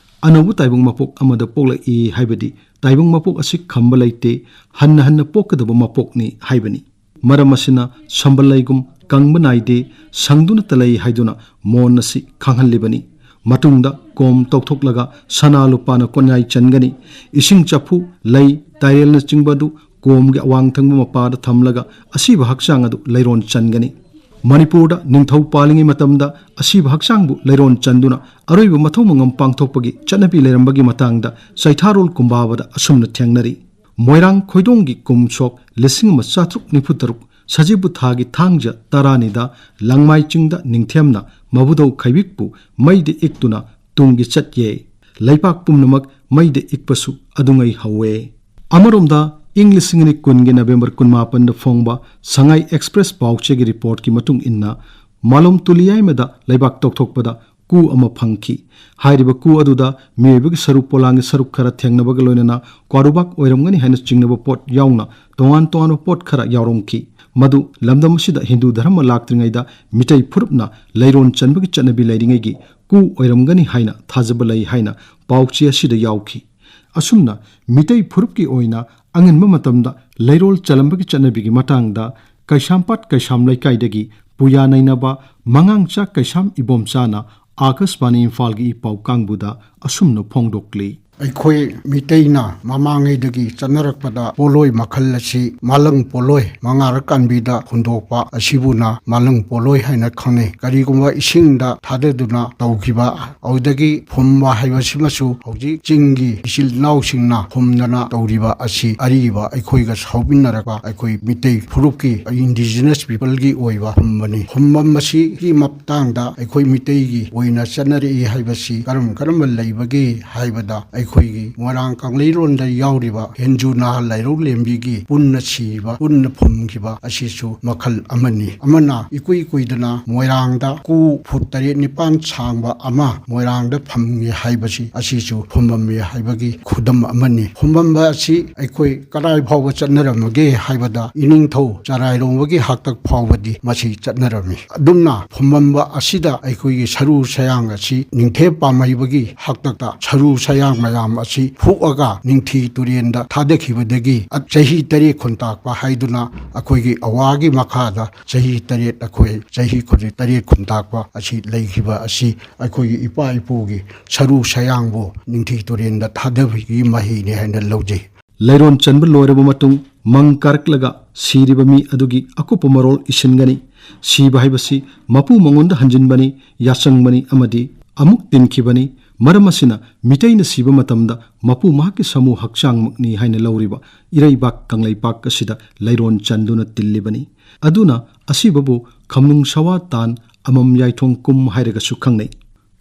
ꯑꯅꯧꯕ ꯇꯥꯏꯕꯪ ꯃꯄꯣꯛ ꯑꯃꯗ ꯄꯣꯛꯂꯛꯏ ꯍꯥꯏꯕꯗꯤ ꯇꯥꯏꯕꯪ ꯃꯄꯣꯛ ꯑꯁꯤ ꯈꯝꯕ ꯂꯩꯇꯦ, ꯍꯟꯅ ꯍꯟꯅ ꯄꯣꯛꯀꯗꯕ ꯃꯄꯣꯛꯅꯤ ꯍꯥꯏꯕꯅꯤ꯫ ꯃꯔꯝ ꯑꯁꯤꯅ ꯁꯝꯕꯜꯂꯩꯒꯨꯝ ꯀꯪꯕ ꯅꯥꯏꯗꯦ, ꯁꯪꯗꯨꯅꯇ ꯂꯩ ꯍꯥꯏꯗꯨꯅ ꯃꯣꯟ ꯑꯁꯤ ꯈꯪꯍꯜꯂꯤꯕꯅꯤ꯫ ꯃꯇꯨꯡꯗ ꯀꯣꯝ ꯇꯧꯊꯣꯛꯂꯒ ꯁꯅꯥ ꯂꯨꯄꯥꯅ ꯀꯣꯟꯌꯥꯏ ꯆꯟꯒꯅꯤ꯫ ꯏꯁꯤꯡ ꯆꯐꯨ, ꯂꯩ, ꯇꯥꯏꯔꯦꯜꯅꯆꯤꯡꯕ ꯑꯗꯨ ꯀꯣꯝꯒꯤ ꯑꯋꯥꯡ ꯊꯪꯕ ꯃꯄꯥꯗ ꯊꯝꯂꯒ ꯑꯁꯤꯕ ꯍꯛꯆꯥꯡ ꯑꯗꯨ ꯂꯩꯔꯣꯟ ꯆꯟꯒꯅꯤ꯫ ꯃꯅꯤꯄꯨꯔꯗ ꯅꯤꯡꯊꯧ ꯄꯥꯜꯂꯤꯉꯩ ꯃꯇꯝꯗ ꯑꯁꯤꯕ ꯍꯛꯆꯥꯡꯕꯨ ꯂꯩꯔꯣꯟ ꯆꯟꯗꯨꯅ ꯑꯔꯣꯏꯕ ꯃꯊꯧ ꯃꯉꯝ ꯄꯥꯡꯊꯣꯛꯄꯒꯤ ꯆꯠꯅꯕꯤ ꯂꯩꯔꯝꯕꯒꯤ ꯃꯇꯥꯡꯗ ꯆꯩꯊꯥꯔꯣꯜ ꯀꯨꯝꯕꯥꯕꯗ ꯑꯁꯨꯝꯅ ꯊꯦꯡꯅꯔꯤ꯫ ꯃꯣꯏꯔꯥꯡ ꯈꯣꯏꯗꯣꯡꯒꯤ ꯀꯨꯝ ꯁꯣꯛ ꯂꯤꯁꯤꯡ ꯑꯃ ꯆꯥꯇ꯭ꯔꯨꯛ ꯅꯤꯐꯨ ꯇꯔꯨꯛ ꯁꯖꯤꯕꯨ ꯊꯥꯒꯤ ꯊꯥꯡꯖ ꯇꯔꯥꯅꯤꯗ ꯂꯪꯃꯥꯏ ꯆꯤꯡꯗ ꯅꯤꯡꯊꯦꯝꯅ ꯃꯕꯨꯗꯧ ꯈꯩꯕꯤꯛꯄꯨ ꯃꯩꯗ ꯏꯛꯇꯨꯅ ꯇꯨꯡꯒꯤ ꯆꯠꯌꯦ꯫ ꯂꯩꯄꯥꯛ ꯄꯨꯝꯅꯃꯛ ꯃꯩꯗ ꯏꯛꯄꯁꯨ ꯑꯗꯨꯉꯩ ꯍꯧꯋꯦ꯫ ꯑꯃꯔꯣꯝꯗ, ꯏꯪ ꯂꯤꯁꯤꯡ ꯑꯅꯤ ꯀꯨꯟꯒꯤ ꯅꯕꯦꯝꯕꯔ ꯀꯨꯟꯃꯥꯄꯟꯗ ꯐꯣꯡꯕ ꯁꯉꯥꯏ ꯑꯦꯛꯁꯄ꯭ꯔꯦꯁ ꯄꯥꯎꯆꯦꯒꯤ ꯔꯤꯄꯣꯔꯠꯀꯤ ꯃꯇꯨꯡ ꯏꯟꯅ, ꯃꯥꯂꯣꯝ ꯇꯨꯂꯤꯌꯥꯏꯃꯗ ꯂꯩꯕꯥꯛ ꯇꯧꯊꯣꯛꯄꯗ ꯀꯨ ꯑꯃ ꯐꯪꯈꯤ꯫ ꯍꯥꯏꯔꯤꯕ ꯀꯨ ꯑꯗꯨꯗ ꯃꯤꯑꯣꯏꯕꯒꯤ ꯁꯔꯨ ꯄꯣꯂꯥꯡꯒꯤ ꯁꯔꯨꯛ ꯈꯔ ꯊꯦꯡꯅꯕꯒ ꯂꯣꯏꯅꯅ ꯀ꯭ꯋꯥꯔꯨꯕꯥꯛ ꯑꯣꯏꯔꯝꯒꯅꯤ ꯍꯥꯏꯅ ꯆꯤꯡꯅꯕ ꯄꯣꯠ ꯌꯥꯎꯅ ꯇꯣꯉꯥꯟ ꯇꯣꯉꯥꯟꯕ ꯄꯣꯠ ꯈꯔ ꯌꯥꯎꯔꯝꯈꯤ꯫ ꯃꯗꯨ ꯂꯝꯗꯝ ꯑꯁꯤꯗ ꯍꯤꯟꯗꯨ ꯙꯔꯃ ꯂꯥꯛꯇ꯭ꯔꯤꯉꯩꯗ ꯃꯤꯇꯩ ꯐꯨꯔꯨꯞꯅ ꯂꯩꯔꯣꯟ ꯆꯟꯕꯒꯤ ꯆꯠꯅꯕꯤ ꯂꯩꯔꯤꯉꯩꯒꯤ ꯀꯨ ꯑꯣꯏꯔꯝꯒꯅꯤ ꯍꯥꯏꯅ ꯊꯥꯖꯕ ꯂꯩ ꯍꯥꯏꯅ ꯄꯥꯎꯆꯦ ꯑꯁꯤꯗ ꯌꯥꯎꯈꯤ꯫ ꯑꯁꯨꯝꯅ ꯃꯤꯇꯩ ꯐꯨꯔꯨꯞꯀꯤ ꯑꯣꯏꯅ ꯑꯉꯟꯕ ꯃꯇꯝꯗ ꯂꯩꯔꯣꯜ ꯆꯜꯂꯝꯕꯒꯤ ꯆꯠꯅꯕꯤꯒꯤ ꯃꯇꯥꯡꯗ ꯀꯩꯁꯥꯝꯄꯥꯠ ꯀꯩꯁꯥꯝ ꯂꯩꯀꯥꯏꯗꯒꯤ ꯄꯨꯌꯥ ꯅꯩꯅꯕ ꯃꯉꯥꯡꯆꯥ ꯀꯩꯁꯥꯝ ꯏꯕꯣꯝꯆꯥꯅ ꯑꯥꯀꯥꯁꯕꯥꯅꯤ ꯏꯝꯐꯥꯜꯒꯤ ꯏ ꯄꯥꯎ ꯀꯥꯡꯕꯨꯗ ꯑꯁꯨꯝꯅ ꯐꯣꯡꯗꯣꯛꯂꯤ꯫ ꯑꯩꯈꯣꯏ ꯃꯤꯇꯩꯅ ꯃꯃꯥꯡꯉꯩꯗꯒꯤ ꯆꯠꯅꯔꯛꯄꯗ ꯄꯣꯠꯂꯣꯏ ꯃꯈꯜ ꯑꯁꯤ ꯃꯥꯂꯪ ꯄꯣꯠꯂꯣꯏ ꯃꯉꯥꯔꯛ ꯀꯥꯟꯕꯤꯗ ꯍꯨꯟꯗꯣꯛꯄ ꯑꯁꯤꯕꯨꯅ ꯃꯥꯂꯪ ꯄꯣꯠꯂꯣꯏ ꯍꯥꯏꯅ ꯈꯪꯅꯩ꯫ ꯀꯔꯤꯒꯨꯝꯕ ꯏꯁꯤꯡꯗ ꯊꯥꯗꯗꯨꯅ ꯇꯧꯈꯤꯕ ꯑꯗꯨꯗꯒꯤ ꯐꯨꯝꯕ ꯍꯥꯏꯕꯁꯤꯃꯁꯨ ꯍꯧꯖꯤꯛ ꯆꯤꯡꯒꯤ ꯏꯆꯤꯜ ꯏꯅꯥꯎꯁꯤꯡꯅ ꯐꯨꯝꯗꯅ ꯇꯧꯔꯤꯕ ꯑꯁꯤ ꯑꯔꯤꯕ ꯑꯩꯈꯣꯏꯒ ꯁꯥꯎꯃꯤꯟꯅꯔꯛꯄ ꯑꯩꯈꯣꯏ ꯃꯤꯇꯩ ꯐꯨꯔꯨꯞꯀꯤ, indigenous peopleꯒꯤ ꯑꯣꯏꯕ ꯐꯨꯝꯕꯅꯤ꯫ ꯐꯨꯝꯕꯝ ꯑꯁꯤꯒꯤ ꯃꯇꯥꯡꯗ ꯑꯩꯈꯣꯏ ꯃꯤꯇꯩꯒꯤ ꯑꯣꯏꯅ ꯆꯠꯅꯔꯛꯏ ꯍꯥꯏꯕꯁꯤ ꯀꯔꯝ ꯀꯔꯝꯕ ꯂꯩꯕꯒꯦ ꯍꯥꯏꯕꯗ, ꯑꯩꯈꯣꯏ ꯑꯩꯈꯣꯏꯒꯤ ꯃꯣꯏꯔꯥꯡ ꯀꯪꯂꯩꯔꯣꯟꯗ ꯌꯥꯎꯔꯤꯕ ꯍꯦꯟꯖꯨ ꯅꯥꯍꯜ ꯂꯥꯏꯔꯧ ꯂꯦꯝꯕꯤꯒꯤ ꯄꯨꯟꯅ ꯁꯤꯕ, ꯄꯨꯟꯅ ꯐꯨꯝꯈꯤꯕ ꯑꯁꯤꯁꯨ ꯃꯈꯜ ꯑꯃꯅꯤ꯫ ꯑꯃꯅ ꯏꯀꯨꯏ ꯀꯨꯏꯗꯅ ꯃꯣꯏꯔꯥꯡꯗ ꯀꯨ ꯐꯨꯠ ꯇꯔꯦꯠ ꯅꯤꯄꯥꯟ ꯁꯥꯡꯕ ꯑꯃ ꯃꯣꯏꯔꯥꯡꯗ ꯐꯝꯃꯤ ꯍꯥꯏꯕꯁꯤ ꯑꯁꯤꯁꯨ ꯐꯨꯝꯃꯝꯃꯤ ꯍꯥꯏꯕꯒꯤ ꯈꯨꯗꯝ ꯑꯃꯅꯤ꯫ ꯐꯨꯝꯃꯝꯕ ꯑꯁꯤ ꯑꯩꯈꯣꯏ ꯀꯗꯥꯏ ꯐꯥꯎꯕ ꯆꯠꯅꯔꯝꯃꯒꯦ ꯍꯥꯏꯕꯗ, ꯏꯅꯤꯡꯊꯧ ꯆꯔꯥꯏꯔꯣꯡꯕꯒꯤ ꯍꯥꯛꯇꯛ ꯐꯥꯎꯕꯗꯤ ꯃꯁꯤ ꯆꯠꯅꯔꯝꯃꯤ꯫ ꯑꯗꯨꯝꯅ ꯐꯨꯝꯃꯝꯕ ꯑꯁꯤꯗ ꯑꯩꯈꯣꯏꯒꯤ ꯁꯔꯨ ꯁꯌꯥꯡ ꯑꯁꯤ ꯅꯤꯡꯊꯦꯝ ꯄꯥꯝꯍꯩꯕꯒꯤ ꯍꯥꯛꯇꯛꯇ ꯁꯔꯨ ꯁꯌꯥꯡ ꯃꯌꯥꯝ ꯑꯁꯤ ꯐꯨꯛꯑꯒ ꯅꯤꯡꯊꯤ ꯇꯨꯔꯦꯟꯗ ꯊꯥꯗꯈꯤꯕꯗꯒꯤ ꯆꯍꯤ ꯇꯔꯦꯠ ꯈꯨꯟꯇꯥꯛꯄ ꯍꯥꯏꯗꯨꯅ ꯑꯩꯈꯣꯏꯒꯤ ꯑꯋꯥꯒꯤ ꯃꯈꯥꯗ ꯆꯍꯤ ꯇꯔꯦꯠ, ꯑꯩꯈꯣꯏ ꯆꯍꯤ ꯈꯨꯗꯤꯡ ꯇꯔꯦꯠ ꯈꯨꯟꯇꯥꯛꯄ ꯑꯁꯤ ꯂꯩꯈꯤꯕ ꯑꯁꯤ ꯑꯩꯈꯣꯏꯒꯤ ꯏꯄꯥ ꯏꯄꯨꯒꯤ ꯁꯔꯨ ꯁꯌꯥꯡꯕꯨ ꯅꯤꯡꯊꯤ ꯇꯨꯔꯦꯟꯗ ꯊꯥꯗꯕꯒꯤ ꯃꯍꯩꯅꯤ ꯍꯥꯏꯅ ꯂꯧꯖꯩ꯫ ꯂꯩꯔꯣꯟ ꯆꯟꯕ ꯂꯣꯏꯔꯕ ꯃꯇꯨꯡ, ꯃꯪ ꯀꯥꯔꯛꯂꯒ ꯁꯤꯔꯤꯕ ꯃꯤ ꯑꯗꯨꯒꯤ ꯑꯀꯨꯞꯄ ꯃꯔꯣꯜ ꯏꯁꯤꯟꯒꯅꯤ꯫ ꯁꯤꯕ ꯍꯥꯏꯕꯁꯤ ꯃꯄꯨ ꯃꯉꯣꯟꯗ ꯍꯟꯖꯤꯟꯕꯅꯤ, ꯌꯥꯆꯪꯕꯅꯤ ꯑꯃꯗꯤ ꯑꯃꯨꯛ ꯇꯤꯟꯈꯤꯕꯅꯤ꯫ ꯃꯔꯝ ꯑꯁꯤꯅ, ꯃꯤꯇꯩꯅ ꯁꯤꯕ ꯃꯇꯝꯗ ꯃꯄꯨ ꯃꯍꯥꯛꯀꯤ ꯁꯥꯃꯨ ꯍꯛꯆꯥꯡꯃꯛꯅꯤ ꯍꯥꯏꯅ ꯂꯧꯔꯤꯕ ꯏꯔꯩꯕꯥꯛ ꯀꯪꯂꯩꯄꯥꯛ ꯑꯁꯤꯗ ꯂꯩꯔꯣꯟ ꯆꯟꯗꯨꯅ ꯇꯤꯜꯂꯤꯕꯅꯤ꯫ ꯑꯗꯨꯅ ꯑꯁꯤꯕꯕꯨ ꯈꯝꯅꯨꯡ ꯁꯋꯥ ꯇꯥꯟ ꯑꯃꯝ ꯌꯥꯏꯊꯣꯡ ꯀꯨꯝ ꯍꯥꯏꯔꯒꯁꯨ ꯈꯪꯅꯩ꯫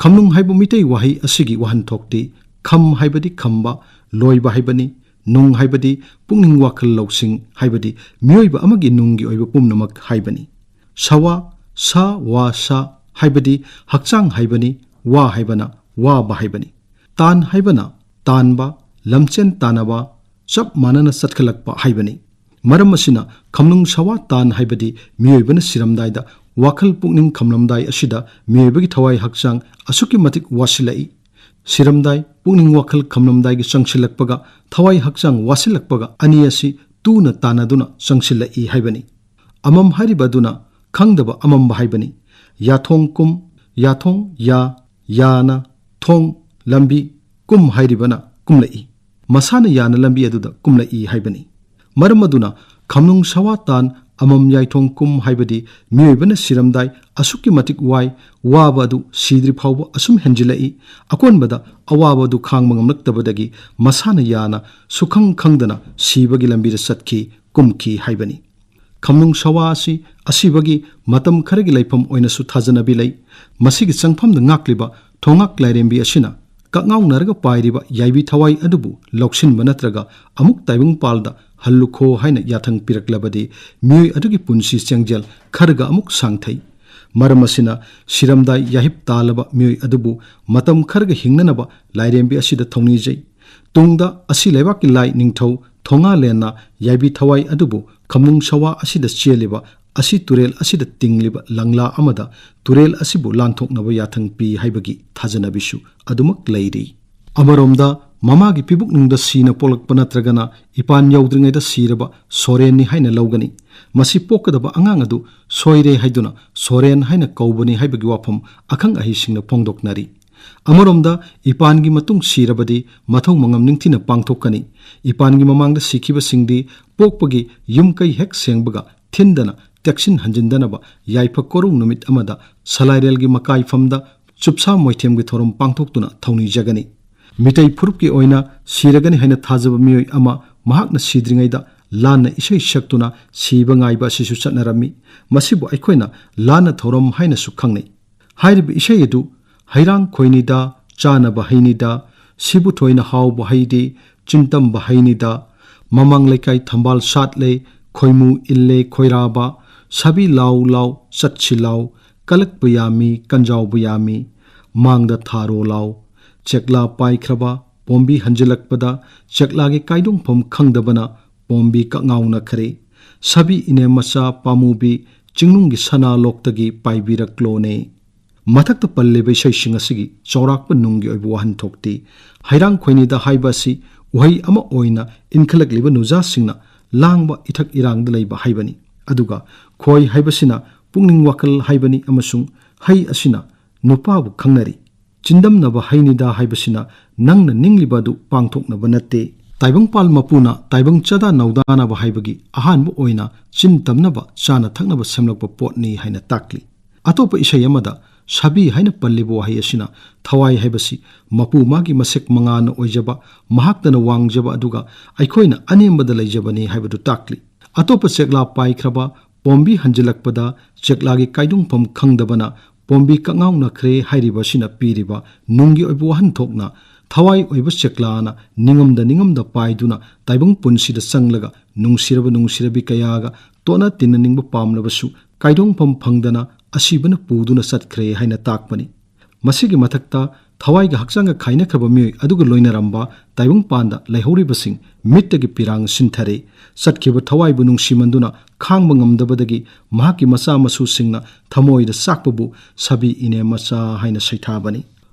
ꯈꯝꯅꯨꯡ ꯍꯥꯏꯕ ꯃꯤꯇꯩ ꯋꯥꯍꯩ ꯑꯁꯤꯒꯤ ꯋꯥꯍꯟꯊꯣꯛꯇꯤ ꯈꯝ ꯍꯥꯏꯕꯗꯤ ꯈꯝꯕ, ꯂꯣꯏꯕ ꯍꯥꯏꯕꯅꯤ, ꯅꯨꯡ ꯍꯥꯏꯕꯗꯤ ꯄꯨꯛꯅꯤꯡ ꯋꯥꯈꯜ ꯂꯧꯁꯤꯡ ꯍꯥꯏꯕꯗꯤ ꯃꯤꯑꯣꯏꯕ ꯑꯃꯒꯤ ꯅꯨꯡꯒꯤ ꯑꯣꯏꯕ ꯄꯨꯝꯅꯃꯛ ꯍꯥꯏꯕꯅꯤ꯫ ꯁꯋꯥ, ꯁ ꯋꯥ ꯁ ꯍꯥꯏꯕꯗꯤ ꯍꯛꯆꯥꯡ ꯍꯥꯏꯕꯅꯤ, ꯋꯥ ꯍꯥꯏꯕꯅ ꯋꯥꯕ ꯍꯥꯏꯕꯅꯤ꯫ ꯇꯥꯟ ꯍꯥꯏꯕꯅ ꯇꯥꯟꯕ, ꯂꯝꯆꯦꯟ ꯇꯥꯟꯅꯕ, ꯆꯞ ꯃꯥꯟꯅꯅ ꯆꯠꯈꯠꯂꯛꯄ ꯍꯥꯏꯕꯅꯤ꯫ ꯃꯔꯝ ꯑꯁꯤꯅ ꯈꯝꯅꯨꯡ ꯁꯋꯥ ꯇꯥꯟ ꯍꯥꯏꯕꯗꯤ ꯃꯤꯑꯣꯏꯕꯅ ꯁꯤꯔꯝꯗꯥꯏꯗ ꯋꯥꯈꯜ ꯄꯨꯛꯅꯤꯡ ꯈꯝꯂꯝꯗꯥꯏ ꯑꯁꯤꯗ ꯃꯤꯑꯣꯏꯕꯒꯤ ꯊꯋꯥꯏ ꯍꯛꯆꯥꯡ ꯑꯁꯨꯛꯀꯤ ꯃꯇꯤꯛ ꯋꯥꯁꯤꯜꯂꯛꯏ꯫ ꯁꯤꯔꯝꯗꯥꯏ, ꯄꯨꯛꯅꯤꯡ ꯋꯥꯈꯜ ꯈꯝꯂꯝꯗꯥꯏꯒꯤ ꯆꯪꯁꯤꯜꯂꯛꯄꯒ ꯊꯋꯥꯏ ꯍꯛꯆꯥꯡ ꯋꯥꯁꯤꯜꯂꯛꯄꯒ ꯑꯅꯤ ꯑꯁꯤ ꯇꯨꯅ ꯇꯥꯟꯅꯗꯨꯅ ꯆꯪꯁꯤꯜꯂꯛꯏ ꯍꯥꯏꯕꯅꯤ꯫ ꯑꯃꯝ ꯍꯥꯏꯔꯤꯕ ꯑꯗꯨꯅ ꯈꯪꯗꯕ ꯑꯃꯝꯕ ꯍꯥꯏꯕꯅꯤ꯫ ꯌꯥꯊꯣꯡ ꯀꯨꯝ, ꯌꯥꯊꯣꯡ ꯌꯥ, ꯌꯥꯅ ꯊꯣꯡ, ꯂꯝꯕꯤ, ꯀꯨꯝ ꯍꯥꯏꯔꯤꯕꯅ ꯀꯨꯝꯂꯛꯏ꯫ ꯃꯁꯥꯅ ꯌꯥꯅ ꯂꯝꯕꯤ ꯑꯗꯨꯗ ꯀꯨꯝꯂꯛꯏ ꯍꯥꯏꯕꯅꯤ꯫ ꯃꯔꯝ ꯑꯗꯨꯅ ꯈꯝꯅꯨꯡ ꯁꯋꯥ ꯇꯥꯟ ꯑꯃꯝ ꯌꯥꯏꯊꯣꯡ ꯀꯨꯝ ꯍꯥꯏꯕꯗꯤ ꯃꯤꯑꯣꯏꯕꯅ ꯁꯤꯔꯝꯗꯥꯏ ꯑꯁꯨꯛꯀꯤ ꯃꯇꯤꯛ ꯋꯥꯏ, ꯋꯥꯕ ꯑꯗꯨ ꯁꯤꯗ꯭ꯔꯤ ꯐꯥꯎꯕ ꯑꯁꯨꯝ ꯍꯦꯟꯖꯤꯜꯂꯛꯏ, ꯑꯀꯣꯟꯕꯗ ꯑꯋꯥꯕ ꯑꯗꯨ ꯈꯥꯡꯕ ꯉꯝꯂꯛꯇꯕꯗꯒꯤ ꯃꯁꯥꯅ ꯌꯥꯅ ꯁꯨꯈꯪ ꯈꯪꯗꯅ ꯁꯤꯕꯒꯤ ꯂꯝꯕꯤꯗ ꯆꯠꯈꯤ, ꯀꯨꯝꯈꯤ ꯍꯥꯏꯕꯅꯤ꯫ ꯈꯝꯅꯨꯡ ꯁꯋꯥ ꯑꯁꯤ ꯑꯁꯤꯕꯒꯤ ꯃꯇꯝ ꯈꯔꯒꯤ ꯂꯩꯐꯝ ꯑꯣꯏꯅꯁꯨ ꯊꯥꯖꯅꯕꯤ ꯂꯩ꯫ ꯃꯁꯤꯒꯤ ꯆꯪꯐꯝꯗ ꯉꯥꯛꯂꯤꯕ ꯊꯣꯉꯥꯛ ꯂꯥꯏꯔꯦꯝꯕꯤ ꯑꯁꯤꯅ ꯀꯛꯉꯥꯎꯅꯔꯒ ꯄꯥꯏꯔꯤꯕ ꯌꯥꯏꯕꯤ ꯊꯋꯥꯏ ꯑꯗꯨꯕꯨ ꯂꯧꯁꯤꯟꯕ ꯅꯠꯇ꯭ꯔꯒ ꯑꯃꯨꯛ ꯇꯥꯏꯕꯪꯄꯥꯜꯗ ꯍꯜꯂꯨꯈꯣ ꯍꯥꯏꯅ ꯌꯥꯊꯪ ꯄꯤꯔꯛꯂꯕꯗꯤ, ꯃꯤꯑꯣꯏ ꯑꯗꯨꯒꯤ ꯄꯨꯟꯁꯤ ꯆꯦꯡꯖꯦꯜ ꯈꯔꯒ ꯑꯃꯨꯛ ꯁꯥꯡꯊꯩ꯫ ꯃꯔꯝ ꯑꯁꯤꯅ, ꯁꯤꯔꯝꯗꯥꯏ ꯌꯥꯍꯤꯞ ꯇꯥꯜꯂꯕ ꯃꯤꯑꯣꯏ ꯑꯗꯨꯕꯨ ꯃꯇꯝ ꯈꯔꯒ ꯍꯤꯡꯅꯅꯕ ꯂꯥꯏꯔꯦꯝꯕꯤ ꯑꯁꯤꯗ ꯊꯧꯅꯤꯖꯩ꯫ ꯇꯨꯡꯗ ꯑꯁꯤ ꯂꯩꯕꯥꯛꯀꯤ ꯂꯥꯏ ꯅꯤꯡꯊꯧ ꯊꯣꯉꯥꯂꯦꯟꯅ ꯌꯥꯏꯕꯤ ꯊꯋꯥꯏ ꯑꯗꯨꯕꯨ ꯈꯝꯅꯨꯡ ꯁꯋꯥ ꯑꯁꯤꯗ ꯆꯦꯜꯂꯤꯕ ꯑꯁꯤ ꯇꯨꯔꯦꯜ ꯑꯁꯤꯗ ꯇꯤꯡꯂꯤꯕ ꯂꯪꯂꯥ ꯑꯃꯗ ꯇꯨꯔꯦꯜ ꯑꯁꯤꯕꯨ ꯂꯥꯟꯊꯣꯛꯅꯕ ꯌꯥꯊꯪ ꯄꯤ ꯍꯥꯏꯕꯒꯤ ꯊꯥꯖꯅꯕꯤꯁꯨ ꯑꯗꯨꯃꯛ ꯂꯩꯔꯤ꯫ ꯑꯃꯔꯣꯝꯗ, ꯃꯃꯥꯒꯤ ꯄꯤꯕꯨꯛꯅꯨꯡꯗ ꯁꯤꯅ ꯄꯣꯛꯂꯛꯄ ꯅꯠꯇ꯭ꯔꯒꯅ ꯏꯄꯥꯟ ꯌꯧꯗ꯭ꯔꯤꯉꯩꯗ ꯁꯤꯔꯕ ꯁꯣꯔꯦꯟꯅꯤ ꯍꯥꯏꯅ ꯂꯧꯒꯅꯤ꯫ ꯃꯁꯤ ꯄꯣꯛꯀꯗꯕ ꯑꯉꯥꯡ ꯑꯗꯨ ꯁꯣꯏꯔꯦ ꯍꯥꯏꯗꯨꯅ ꯁꯣꯔꯦꯟ ꯍꯥꯏꯅ ꯀꯧꯕꯅꯤ ꯍꯥꯏꯕꯒꯤ ꯋꯥꯐꯝ ꯑꯈꯪ ꯑꯍꯩꯁꯤꯡꯅ ꯐꯣꯡꯗꯣꯛꯅꯔꯤ꯫ ꯑꯃꯔꯣꯝꯗ, ꯏꯄꯥꯟꯒꯤ ꯃꯇꯨꯡ ꯁꯤꯔꯕꯗꯤ ꯃꯊꯧ ꯃꯉꯝ ꯅꯤꯡꯊꯤꯅ ꯄꯥꯡꯊꯣꯛꯀꯅꯤ꯫ ꯏꯄꯥꯟꯒꯤ ꯃꯃꯥꯡꯗ ꯁꯤꯈꯤꯕꯁꯤꯡꯗꯤ ꯄꯣꯛꯄꯒꯤ ꯌꯨꯝ ꯀꯩ ꯍꯦꯛ ꯁꯦꯡꯕꯒ ꯊꯤꯟꯗꯅ ꯇꯦꯛꯁꯤꯟ ꯍꯟꯖꯤꯟꯗꯅꯕ ꯌꯥꯏꯐ ꯀꯣꯔꯧ ꯅꯨꯃꯤꯠ ꯑꯃꯗ ꯁꯂꯥꯏꯔꯦꯜꯒꯤ ꯃꯀꯥꯏꯐꯝꯗ ꯆꯨꯞꯁꯥ ꯃꯣꯏꯊꯦꯝꯒꯤ ꯊꯧꯔꯝ ꯄꯥꯡꯊꯣꯛꯇꯨꯅ ꯊꯧꯅꯤꯖꯒꯅꯤ꯫ ꯃꯤꯇꯩ ꯐꯨꯔꯨꯞꯀꯤ ꯑꯣꯏꯅ ꯁꯤꯔꯒꯅꯤ ꯍꯥꯏꯅ ꯊꯥꯖꯕ ꯃꯤꯑꯣꯏ ꯑꯃ ꯃꯍꯥꯛꯅ ꯁꯤꯗ꯭ꯔꯤꯉꯩꯗ ꯂꯥꯟꯅ ꯏꯁꯩ ꯁꯛꯇꯨꯅ ꯁꯤꯕ ꯉꯥꯏꯕ ꯑꯁꯤꯁꯨ ꯆꯠꯅꯔꯝꯃꯤ꯫ ꯃꯁꯤꯕꯨ ꯑꯩꯈꯣꯏꯅ ꯂꯥꯟꯅ ꯊꯧꯔꯝ ꯍꯥꯏꯅꯁꯨ ꯈꯪꯅꯩ꯫ ꯍꯥꯏꯔꯤꯕ ꯏꯁꯩ ꯑꯗꯨ ꯍꯩꯔꯥꯡ ꯈꯣꯏꯅꯤꯗ, ꯆꯥꯅꯕ ꯍꯩꯅꯤꯗ, ꯁꯤꯕꯨ ꯊꯣꯏꯅ ꯍꯥꯎꯕ ꯍꯩꯗꯤ, ꯆꯤꯟꯇꯝꯕ ꯍꯩꯅꯤꯗ, ꯃꯃꯥꯡ ꯂꯩꯀꯥꯏ ꯊꯝꯕꯥꯜ ꯁꯥꯠꯂꯦ, ꯈꯣꯏꯃꯨ ꯏꯜꯂꯦ ꯈꯣꯏꯔꯥꯕ, ꯁꯥꯕꯤ ꯂꯥꯎ ꯂꯥꯎ, ꯆꯠꯁꯤ ꯂꯥꯎ, ꯀꯜꯂꯛꯄ ꯌꯥꯝꯃꯤ, ꯀꯟꯖꯥꯎꯕ ꯌꯥꯝꯃꯤ, ꯃꯥꯡꯗ ꯊꯥꯔꯣ ꯂꯥꯎ, ꯆꯦꯛꯂꯥ ꯄꯥꯏꯈ꯭ꯔꯕ, ꯄꯣꯝꯕꯤ ꯍꯟꯖꯤꯜꯂꯛꯄꯗ, ꯆꯦꯛꯂꯥꯒꯤ ꯀꯥꯏꯗꯣꯡꯐꯝ ꯈꯪꯗꯕꯅ ꯄꯣꯝꯕꯤ ꯀꯛꯉꯥꯎꯅꯈ꯭ꯔꯦ꯫ ꯁꯥꯕꯤ ꯏꯅꯦꯝ ꯃꯆꯥ ꯄꯥꯝꯃꯨꯕꯤ, ꯆꯤꯡꯅꯨꯡꯒꯤ ꯁꯅꯥ ꯂꯣꯛꯇꯒꯤ ꯄꯥꯏꯕꯤꯔꯛꯂꯣꯅꯦ꯫ ꯃꯊꯛꯇ ꯄꯜꯂꯤꯕ ꯏꯁꯩꯁꯤꯡ ꯑꯁꯤꯒꯤ ꯆꯥꯎꯔꯥꯛꯄ ꯅꯨꯡꯒꯤ ꯑꯣꯏꯕ ꯋꯥꯍꯟꯊꯣꯛꯇꯤ, ꯍꯩꯔꯥꯡ ꯈꯣꯏꯅꯤꯗ ꯍꯥꯏꯕ ꯑꯁꯤ ꯎꯍꯩ ꯑꯃ ꯑꯣꯏꯅ ꯏꯟꯈꯠꯂꯛꯂꯤꯕ ꯅꯨꯖꯥꯁꯤꯡꯅ ꯂꯥꯡꯕ ꯏꯊꯛ ꯏꯔꯥꯡꯗ ꯂꯩꯕ ꯍꯥꯏꯕꯅꯤ꯫ ꯑꯗꯨꯒ ꯈꯣꯏ ꯍꯥꯏꯕꯁꯤꯅ ꯄꯨꯛꯅꯤꯡ ꯋꯥꯈꯜ ꯍꯥꯏꯕꯅꯤ ꯑꯃꯁꯨꯡ ꯍꯩ ꯑꯁꯤꯅ ꯅꯨꯄꯥꯕꯨ ꯈꯪꯅꯔꯤ꯫ ꯆꯤꯟꯗꯝꯅꯕ ꯍꯩꯅꯤꯗ ꯍꯥꯏꯕꯁꯤꯅ ꯅꯪꯅ ꯅꯤꯡꯂꯤꯕ ꯑꯗꯨ ꯄꯥꯡꯊꯣꯛꯅꯕ ꯅꯠꯇꯦ꯫ ꯇꯥꯏꯕꯪꯄꯥꯜ ꯃꯄꯨꯅ ꯇꯥꯏꯕꯪ ꯆꯥꯗꯥ ꯅꯧꯗꯥꯅꯕ ꯍꯥꯏꯕꯒꯤ ꯑꯍꯥꯟꯕ ꯑꯣꯏꯅ ꯆꯤꯟ ꯇꯝꯅꯕ ꯆꯥꯅ ꯊꯛꯅꯕ ꯁꯦꯝꯂꯛꯄ ꯄꯣꯠꯅꯤ ꯍꯥꯏꯅ ꯇꯥꯛꯂꯤ꯫ ꯑꯇꯣꯞꯄ ꯏꯁꯩ ꯑꯃꯗ ꯁꯥꯕꯤ ꯍꯥꯏꯅ ꯄꯜꯂꯤꯕ ꯋꯥꯍꯩ ꯑꯁꯤꯅ ꯊꯋꯥꯏ ꯍꯥꯏꯕꯁꯤ ꯃꯄꯨ ꯃꯥꯒꯤ ꯃꯁꯦꯛ ꯃꯉꯥꯅ ꯑꯣꯏꯖꯕ, ꯃꯍꯥꯛꯇꯅ ꯋꯥꯡꯖꯕ ꯑꯗꯨꯒ ꯑꯩꯈꯣꯏꯅ ꯑꯅꯦꯝꯕꯗ ꯂꯩꯖꯕꯅꯤ ꯍꯥꯏꯕꯗꯨ ꯇꯥꯛꯂꯤ꯫ ꯑꯇꯣꯞꯄ ꯆꯦꯛꯂꯥ ꯄꯥꯏꯈ꯭ꯔꯕ ꯄꯣꯝꯕꯤ ꯍꯟꯖꯤꯜꯂꯛꯄꯗ ꯆꯦꯛꯂꯥꯒꯤ ꯀꯥꯏꯗꯣꯡꯐꯝ ꯈꯪꯗꯕꯅ ꯄꯣꯝꯕꯤ ꯀꯛꯉꯥꯎꯅꯈ꯭ꯔꯦ ꯍꯥꯏꯔꯤꯕ ꯑꯁꯤꯅ ꯄꯤꯔꯤꯕ ꯅꯨꯡꯒꯤ ꯑꯣꯏꯕ ꯋꯥꯍꯟꯊꯣꯛꯅ ꯊꯋꯥꯏ ꯑꯣꯏꯕ ꯆꯦꯛꯂꯥꯅ ꯅꯤꯡꯉꯝꯗ ꯅꯤꯡꯉꯝꯗ ꯄꯥꯏꯗꯨꯅ ꯇꯥꯏꯕꯪ ꯄꯨꯟꯁꯤꯗ ꯆꯪꯂꯒ ꯅꯨꯡꯁꯤꯔꯕ ꯅꯨꯡꯁꯤꯔꯕꯤ ꯀꯌꯥꯒ ꯇꯣꯠꯅ ꯇꯤꯟꯅꯅꯤꯡꯕ ꯄꯥꯝꯂꯕꯁꯨ ꯀꯥꯏꯗꯣꯡꯐꯝ ꯐꯪꯗꯅ ꯑꯁꯤꯕꯅ ꯄꯨꯗꯨꯅ ꯆꯠꯈ꯭ꯔꯦ ꯍꯥꯏꯅ ꯇꯥꯛꯄꯅꯤ꯫ ꯃꯁꯤꯒꯤ ꯃꯊꯛꯇ ꯊꯋꯥꯏꯒ ꯍꯛꯆꯥꯡꯒ ꯈꯥꯏꯅꯈ꯭ꯔꯕ ꯃꯤꯑꯣꯏ ꯑꯗꯨꯒ ꯂꯣꯏꯅꯔꯝꯕ ꯇꯥꯏꯕꯪꯄꯥꯟꯗ ꯂꯩꯍꯧꯔꯤꯕꯁꯤꯡ ꯃꯤꯠꯇꯒꯤ ꯄꯤꯔꯥꯡ ꯁꯤꯟꯊꯔꯦ꯫ ꯆꯠꯈꯤꯕ ꯊꯋꯥꯏꯕꯨ ꯅꯨꯡꯁꯤꯃꯟꯗꯨꯅ ꯈꯥꯡꯕ ꯉꯝꯗꯕꯗꯒꯤ ꯃꯍꯥꯛꯀꯤ ꯃꯆꯥ ꯃꯁꯨꯁꯤꯡꯅ ꯊꯃꯣꯏꯗ ꯆꯥꯛꯄꯕꯨ ꯁꯥꯕꯤ ꯏꯅꯦ ꯃꯆꯥ ꯍꯥꯏꯅ ꯁꯩꯊꯥꯕꯅꯤ꯫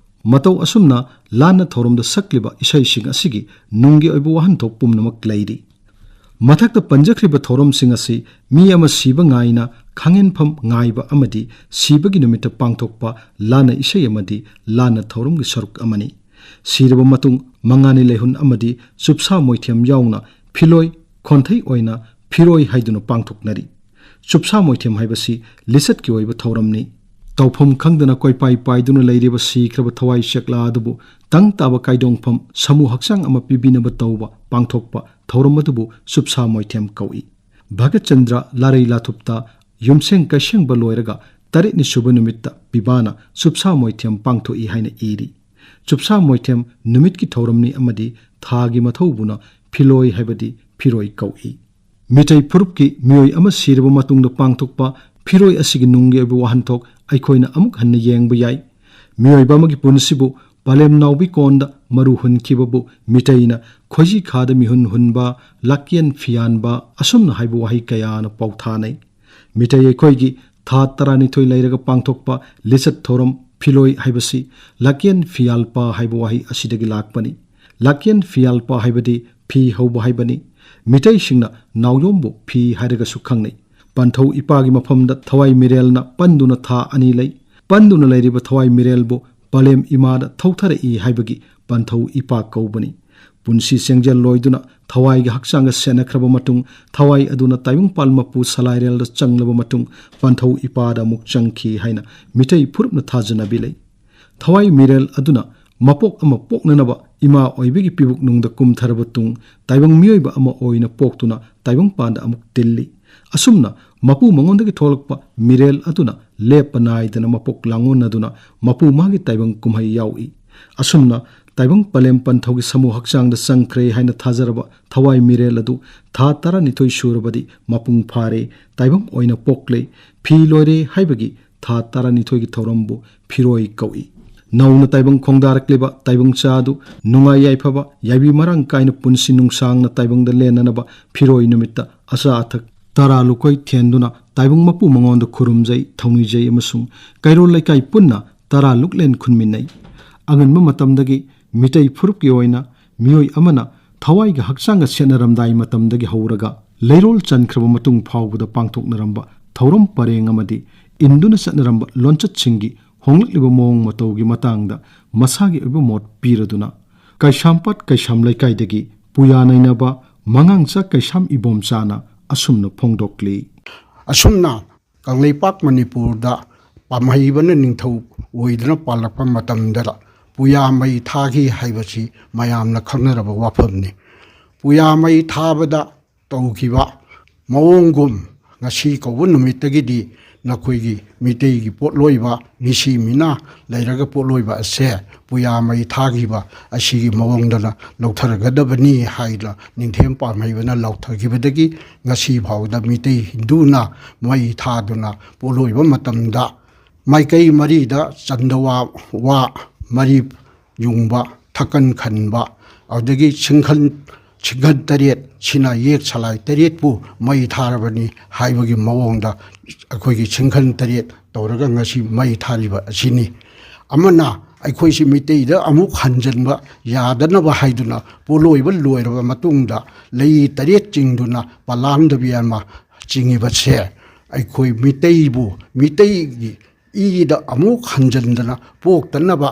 ꯃꯇꯧ ꯑꯁꯨꯝꯅ ꯂꯥꯟꯅ ꯊꯧꯔꯝꯗ ꯁꯛꯂꯤꯕ ꯏꯁꯩꯁꯤꯡ ꯑꯁꯤꯒꯤ ꯅꯨꯡꯒꯤ ꯑꯣꯏꯕ ꯋꯥꯍꯟꯊꯣꯛ ꯄꯨꯝꯅꯃꯛ ꯂꯩꯔꯤ꯫ ꯃꯊꯛꯇ ꯄꯟꯖꯈ꯭ꯔꯤꯕ ꯊꯧꯔꯝꯁꯤꯡ ꯑꯁꯤ ꯃꯤ ꯑꯃ ꯁꯤꯕ ꯉꯥꯏꯅ ꯈꯥꯡꯍꯦꯟꯐꯝ ꯉꯥꯏꯕ ꯑꯃꯗꯤ ꯁꯤꯕꯒꯤ ꯅꯨꯃꯤꯠꯇ ꯄꯥꯡꯊꯣꯛꯄ ꯂꯥꯟꯅ ꯏꯁꯩ ꯑꯃꯗꯤ ꯂꯥꯟꯅ ꯊꯧꯔꯝꯒꯤ ꯁꯔꯨꯛ ꯑꯃꯅꯤ꯫ ꯁꯤꯔꯕ ꯃꯇꯨꯡ ꯃꯉꯥꯅꯤ ꯂꯩꯍꯨꯟ ꯑꯃꯗꯤ ꯆꯨꯞꯁꯥ ꯃꯣꯏꯊꯦꯝ ꯌꯥꯎꯅ ꯐꯤꯂꯣꯏ ꯈꯣꯟꯊꯩ ꯑꯣꯏꯅ ꯐꯤꯔꯣꯏ ꯍꯥꯏꯗꯨꯅ ꯄꯥꯡꯊꯣꯛꯅꯔꯤ꯫ ꯆꯨꯞꯁꯥ ꯃꯣꯏꯊꯦꯝ ꯍꯥꯏꯕꯁꯤ ꯂꯤꯆꯠꯀꯤ ꯑꯣꯏꯕ ꯊꯧꯔꯝꯅꯤ꯫ ꯇꯧꯐꯝ ꯈꯪꯗꯅ ꯀꯣꯏꯄꯥꯏ ꯄꯥꯏꯗꯨꯅ ꯂꯩꯔꯤꯕ ꯁꯤꯈ꯭ꯔꯕ ꯊꯋꯥꯏ ꯆꯦꯛꯂꯥ ꯑꯗꯨꯕꯨ ꯇꯪ ꯇꯥꯕ ꯀꯥꯏꯗꯣꯡꯐꯝ ꯁꯥꯃꯨ ꯍꯛꯆꯥꯡ ꯑꯃ ꯄꯤꯕꯤꯅꯕ ꯇꯧꯕ ꯄꯥꯡꯊꯣꯛꯄ ꯊꯧꯔꯝ ꯑꯗꯨꯕꯨ ꯆꯨꯞꯁꯥ ꯃꯣꯏꯊꯦꯝ ꯀꯧꯏ꯫ ꯚꯒꯠꯆꯟꯗ꯭ꯔ ꯂꯥꯔꯩ ꯂꯥꯊꯨꯞꯇ ꯌꯨꯝꯁꯦꯡ ꯀꯩꯁꯦꯡꯕ ꯂꯣꯏꯔꯒ ꯇꯔꯦꯠꯅꯤ ꯁꯨꯕ ꯅꯨꯃꯤꯠꯇ ꯄꯤꯕꯥꯅ ꯆꯨꯞꯁꯥ ꯃꯣꯏꯊꯦꯝ ꯄꯥꯡꯊꯣꯛꯏ ꯍꯥꯏꯅ ꯏꯔꯤ꯫ ꯆꯨꯞꯁꯥ ꯃꯣꯏꯊꯦꯝ ꯅꯨꯃꯤꯠꯀꯤ ꯊꯧꯔꯝꯅꯤ ꯑꯃꯗꯤ ꯊꯥꯒꯤ ꯃꯊꯧꯕꯨꯅ ꯐꯤꯂꯣꯏ ꯍꯥꯏꯕꯗꯤ ꯐꯤꯔꯣꯏ ꯀꯧꯏ꯫ ꯃꯤꯇꯩ ꯐꯨꯔꯨꯞꯀꯤ ꯃꯤꯑꯣꯏ ꯑꯃ ꯁꯤꯔꯕ ꯃꯇꯨꯡꯗ ꯄꯥꯡꯊꯣꯛꯄ ꯐꯤꯔꯣꯏ ꯑꯁꯤꯒꯤ ꯅꯨꯡꯒꯤ ꯑꯣꯏꯕ ꯋꯥꯍꯟꯊꯣꯛ ꯑꯩꯈꯣꯏꯅ ꯑꯃꯨꯛ ꯍꯟꯅ ꯌꯦꯡꯕ ꯌꯥꯏ꯫ ꯃꯤꯑꯣꯏꯕ ꯑꯃꯒꯤ ꯄꯨꯟꯁꯤꯕꯨ ꯄꯥꯂꯦꯝ ꯅꯥꯎꯕꯤ ꯀꯣꯟꯗ ꯃꯔꯨ ꯍꯨꯟꯈꯤꯕꯕꯨ ꯃꯤꯇꯩꯅ ꯈꯣꯏꯖꯤ ꯈꯥꯗ ꯃꯤꯍꯨꯟ ꯍꯨꯟꯕ, ꯂꯥꯛꯀꯦꯟ ꯐꯤꯌꯥꯟꯕ ꯑꯁꯨꯝꯅ ꯍꯥꯏꯕ ꯋꯥꯍꯩ ꯀꯌꯥꯅ ꯄꯥꯎꯊꯥꯅꯩ꯫ ꯃꯤꯇꯩ ꯑꯩꯈꯣꯏꯒꯤ ꯊꯥ ꯇꯔꯥꯅꯤꯊꯣꯏ ꯂꯩꯔꯒ ꯄꯥꯡꯊꯣꯛꯄ ꯂꯤꯆꯠ ꯊꯧꯔꯝ ꯐꯤꯂꯣꯏ ꯍꯥꯏꯕꯁꯤ ꯂꯥꯛꯀꯦꯟ ꯐꯤꯌꯥꯜꯄ ꯍꯥꯏꯕ ꯋꯥꯍꯩ ꯑꯁꯤꯗꯒꯤ ꯂꯥꯛꯄꯅꯤ꯫ ꯂꯥꯛꯀꯦꯟ ꯐꯤꯌꯥꯜꯄ ꯍꯥꯏꯕꯗꯤ ꯐꯤ ꯍꯧꯕ ꯍꯥꯏꯕꯅꯤ꯫ ꯃꯤꯇꯩꯁꯤꯡꯅ ꯅꯥꯎꯌꯣꯝꯕꯨ ꯐꯤ ꯍꯥꯏꯔꯒꯁꯨ ꯈꯪꯅꯩ꯫ ꯄꯟꯊꯧ ꯏꯄꯥꯒꯤ ꯃꯐꯝꯗ ꯊꯋꯥꯏ ꯃꯤꯔꯦꯜꯅ ꯄꯟꯗꯨꯅ ꯊꯥ ꯑꯅꯤ ꯂꯩ꯫ ꯄꯟꯗꯨꯅ ꯂꯩꯔꯤꯕ ꯊꯋꯥꯏ ꯃꯤꯔꯦꯜꯕꯨ ꯄꯂꯦꯝ ꯏꯃꯥꯗ ꯊꯧꯊꯔꯛꯏ ꯍꯥꯏꯕꯒꯤ ꯄꯟꯊꯧ ꯏꯄꯥ ꯀꯧꯕꯅꯤ꯫ ꯄꯨꯟꯁꯤ ꯆꯦꯡꯖꯦꯜ ꯂꯣꯏꯗꯨꯅ ꯊꯋꯥꯏꯒ ꯍꯛꯆꯥꯡꯒ ꯁꯦꯟꯅꯈ꯭ꯔꯕ ꯃꯇꯨꯡ ꯊꯋꯥꯏ ꯑꯗꯨꯅ ꯇꯥꯏꯕꯪꯄꯥꯜ ꯃꯄꯨ ꯁꯂꯥꯏꯔꯦꯜꯗ ꯆꯪꯂꯕ ꯃꯇꯨꯡ ꯄꯟꯊꯧ ꯏꯄꯥꯗ ꯑꯃꯨꯛ ꯆꯪꯈꯤ ꯍꯥꯏꯅ ꯃꯤꯇꯩ ꯐꯨꯔꯨꯞꯅ ꯊꯥꯖꯅꯕꯤ ꯂꯩ꯫ ꯊꯋꯥꯏ ꯃꯤꯔꯦꯜ ꯑꯗꯨꯅ ꯃꯄꯣꯛ ꯑꯃ ꯄꯣꯛꯅꯅꯕ ꯏꯃꯥ ꯑꯣꯏꯕꯒꯤ ꯄꯤꯕꯨꯛꯅꯨꯡꯗ ꯀꯨꯝꯊꯔꯕ ꯇꯨꯡ ꯇꯥꯏꯕꯪ ꯃꯤꯑꯣꯏꯕ ꯑꯃ ꯑꯣꯏꯅ ꯄꯣꯛꯇꯨꯅ ꯇꯥꯏꯕꯪꯄꯥꯟꯗ ꯑꯃꯨꯛ ꯇꯤꯜꯂꯤ꯫ ꯑꯁꯨꯝꯅ ꯃꯄꯨ ꯃꯉꯣꯟꯗꯒꯤ ꯊꯣꯛꯂꯛꯄ ꯃꯤꯔꯦꯜ ꯑꯗꯨꯅ ꯂꯦꯞꯄ ꯅꯥꯏꯗꯅ ꯃꯄꯣꯛ ꯂꯥꯡꯑꯣꯟꯅꯗꯨꯅ ꯃꯄꯨ ꯃꯥꯒꯤ ꯇꯥꯏꯕꯪ ꯀꯨꯝꯍꯩ ꯌꯥꯎꯏ꯫ ꯑꯁꯨꯝꯅ ꯇꯥꯏꯕꯪ ꯄꯂꯦꯝ ꯄꯟꯊꯧꯒꯤ ꯁꯥꯃꯨ ꯍꯛꯆꯥꯡꯗ ꯆꯪꯈ꯭ꯔꯦ ꯍꯥꯏꯅ ꯊꯥꯖꯔꯕ ꯊꯋꯥꯏ ꯃꯤꯔꯦꯜ ꯑꯗꯨ ꯊꯥ ꯇꯔꯥꯅꯤꯊꯣꯏ ꯁꯨꯔꯕꯗꯤ ꯃꯄꯨꯡ ꯐꯥꯔꯦ, ꯇꯥꯏꯕꯪ ꯑꯣꯏꯅ ꯄꯣꯛꯂꯦ, ꯐꯤ ꯂꯣꯏꯔꯦ ꯍꯥꯏꯕꯒꯤ ꯊꯥ ꯇꯔꯥꯅꯤꯊꯣꯏꯒꯤ ꯊꯧꯔꯝꯕꯨ ꯐꯤꯔꯣꯏ ꯀꯧꯏ꯫ ꯅꯧꯅ ꯇꯥꯏꯕꯪ ꯈꯣꯡꯗꯥꯔꯛꯂꯤꯕ ꯇꯥꯏꯕꯪ ꯆꯥ ꯑꯗꯨ ꯅꯨꯡꯉꯥꯏ ꯌꯥꯏꯐꯕ, ꯌꯥꯏꯕꯤ ꯃꯔꯥꯡ ꯀꯥꯏꯅ ꯄꯨꯟꯁꯤ ꯅꯨꯡꯁꯥꯡꯅ ꯇꯥꯏꯕꯪꯗ ꯂꯦꯟꯅꯅꯕ ꯐꯤꯔꯣꯏ ꯅꯨꯃꯤꯠꯇ ꯑꯆꯥ ꯑꯊꯛ ꯇꯔꯥ ꯂꯨꯀꯣꯏ ꯊꯦꯟꯗꯨꯅ ꯇꯥꯏꯕꯪ ꯃꯄꯨ ꯃꯉꯣꯟꯗ ꯈꯨꯔꯨꯝꯖꯩ, ꯊꯧꯅꯤꯖꯩ ꯑꯃꯁꯨꯡ ꯀꯩꯔꯣꯜ ꯂꯩꯀꯥꯏ ꯄꯨꯟꯅ ꯇꯔꯥ ꯂꯨꯛꯂꯦꯟ ꯈꯨꯟꯃꯤꯟꯅꯩ꯫ ꯑꯉꯟꯕ ꯃꯇꯝꯗꯒꯤ ꯃꯤꯇꯩ ꯐꯨꯔꯨꯞꯀꯤ ꯑꯣꯏꯅ ꯃꯤꯑꯣꯏ ꯑꯃꯅ ꯊꯋꯥꯏꯒ ꯍꯛꯆꯥꯡꯒ ꯁꯦꯠꯅꯔꯝꯗꯥꯏ ꯃꯇꯝꯗꯒꯤ ꯍꯧꯔꯒ ꯂꯩꯔꯣꯜ ꯆꯟꯈ꯭ꯔꯕ ꯃꯇꯨꯡ ꯐꯥꯎꯕꯗ ꯄꯥꯡꯊꯣꯛꯅꯔꯝꯕ ꯊꯧꯔꯝ ꯄꯔꯦꯡ ꯑꯃꯗꯤ ꯏꯟꯗꯨꯅ ꯆꯠꯅꯔꯝꯕ ꯂꯣꯟꯆꯠꯁꯤꯡꯒꯤ ꯍꯣꯡꯂꯛꯂꯤꯕ ꯃꯑꯣꯡ ꯃꯇꯧꯒꯤ ꯃꯇꯥꯡꯗ ꯃꯁꯥꯒꯤ ꯑꯣꯏꯕ ꯃꯣꯠ ꯄꯤꯔꯗꯨꯅ ꯀꯩꯁꯥꯝꯄꯥꯠ ꯀꯩꯁꯥꯝ ꯂꯩꯀꯥꯏꯗꯒꯤ ꯄꯨꯌꯥ ꯅꯩꯅꯕ ꯃꯉꯥꯡꯆꯥ ꯀꯩꯁꯥꯝ ꯏꯕꯣꯝꯆꯥꯅ ꯑꯁꯨꯝꯅ ꯐꯣꯡꯗꯣꯛꯂꯤ꯫ ꯑꯁꯨꯝꯅ ꯀꯪꯂꯩꯄꯥꯛ ꯃꯅꯤꯄꯨꯔꯗ ꯄꯥꯝꯍꯩꯕꯅ ꯅꯤꯡꯊꯧ ꯑꯣꯏꯗꯨꯅ ꯄꯥꯜꯂꯛꯄ ꯃꯇꯝꯗ ꯄꯨꯌꯥ ꯃꯩ ꯊꯥꯈꯤ ꯍꯥꯏꯕꯁꯤ ꯃꯌꯥꯝꯅ ꯈꯪꯅꯔꯕ ꯋꯥꯐꯝꯅꯤ꯫ ꯄꯨꯌꯥ ꯃꯩ ꯊꯥꯕꯗ ꯇꯧꯈꯤꯕ ꯃꯑꯣꯡꯒꯨꯝ ꯉꯁꯤ ꯀꯧꯕ ꯅꯨꯃꯤꯠꯇꯒꯤꯗꯤ ꯅꯈꯣꯏꯒꯤ ꯃꯤꯇꯩꯒꯤ ꯄꯣꯠꯂꯣꯏꯕ, ꯃꯤꯁꯤ ꯃꯤꯅꯥ ꯂꯩꯔꯒ ꯄꯣꯠꯂꯣꯏꯕ ꯑꯁꯦ ꯄꯨꯌꯥ ꯃꯩ ꯊꯥꯈꯤꯕ ꯑꯁꯤꯒꯤ ꯃꯑꯣꯡꯗꯅ ꯂꯧꯊꯔꯒꯗꯕꯅꯤ ꯍꯥꯏꯅ ꯅꯤꯡꯊꯦꯝ ꯄꯥꯝꯍꯩꯕꯅ ꯂꯥꯎꯊꯈꯤꯕꯗꯒꯤ ꯉꯁꯤ ꯐꯥꯎꯕꯗ ꯃꯤꯇꯩ ꯍꯤꯟꯗꯨꯅ ꯃꯩ ꯊꯥꯗꯨꯅ ꯄꯣꯠꯂꯣꯏꯕ ꯃꯇꯝꯗ ꯃꯥꯏꯀꯩ ꯃꯔꯤꯗ ꯆꯟꯗꯋꯥ ꯋꯥ ꯃꯔꯤ ꯌꯨꯡꯕ, ꯊꯛꯀꯟ ꯈꯟꯕ, ꯑꯗꯨꯗꯒꯤ ꯁꯤꯡꯈꯟ, ꯁꯤꯡꯈꯟ ꯇꯔꯦꯠ ꯁꯤꯅ ꯌꯦꯛ ꯁꯂꯥꯏ ꯇꯔꯦꯠꯄꯨ ꯃꯩ ꯊꯥꯔꯕꯅꯤ ꯍꯥꯏꯕꯒꯤ ꯃꯑꯣꯡꯗ ꯑꯩꯈꯣꯏꯒꯤ ꯁꯤꯡꯈꯟ ꯇꯔꯦꯠ ꯇꯧꯔꯒ ꯉꯁꯤ ꯃꯩ ꯊꯥꯔꯤꯕ ꯑꯁꯤꯅꯤ꯫ ꯑꯃꯅ ꯑꯩꯈꯣꯏꯁꯤ ꯃꯤꯇꯩꯗ ꯑꯃꯨꯛ ꯍꯟꯖꯤꯟꯕ ꯌꯥꯗꯅꯕ ꯍꯥꯏꯗꯨꯅ ꯄꯣꯠꯂꯣꯏꯕ ꯂꯣꯏꯔꯕ ꯃꯇꯨꯡꯗ ꯂꯩ ꯇꯔꯦꯠ ꯆꯤꯡꯗꯨꯅ ꯄꯂꯥꯟꯗꯕꯤ ꯑꯃ ꯆꯤꯡꯉꯤꯕꯁꯦ ꯑꯩꯈꯣꯏ ꯃꯤꯇꯩꯕꯨ, ꯃꯤꯇꯩꯒꯤ ꯏꯗ ꯑꯃꯨꯛ ꯍꯟꯖꯤꯟꯗꯅ ꯄꯣꯛꯇꯅꯕ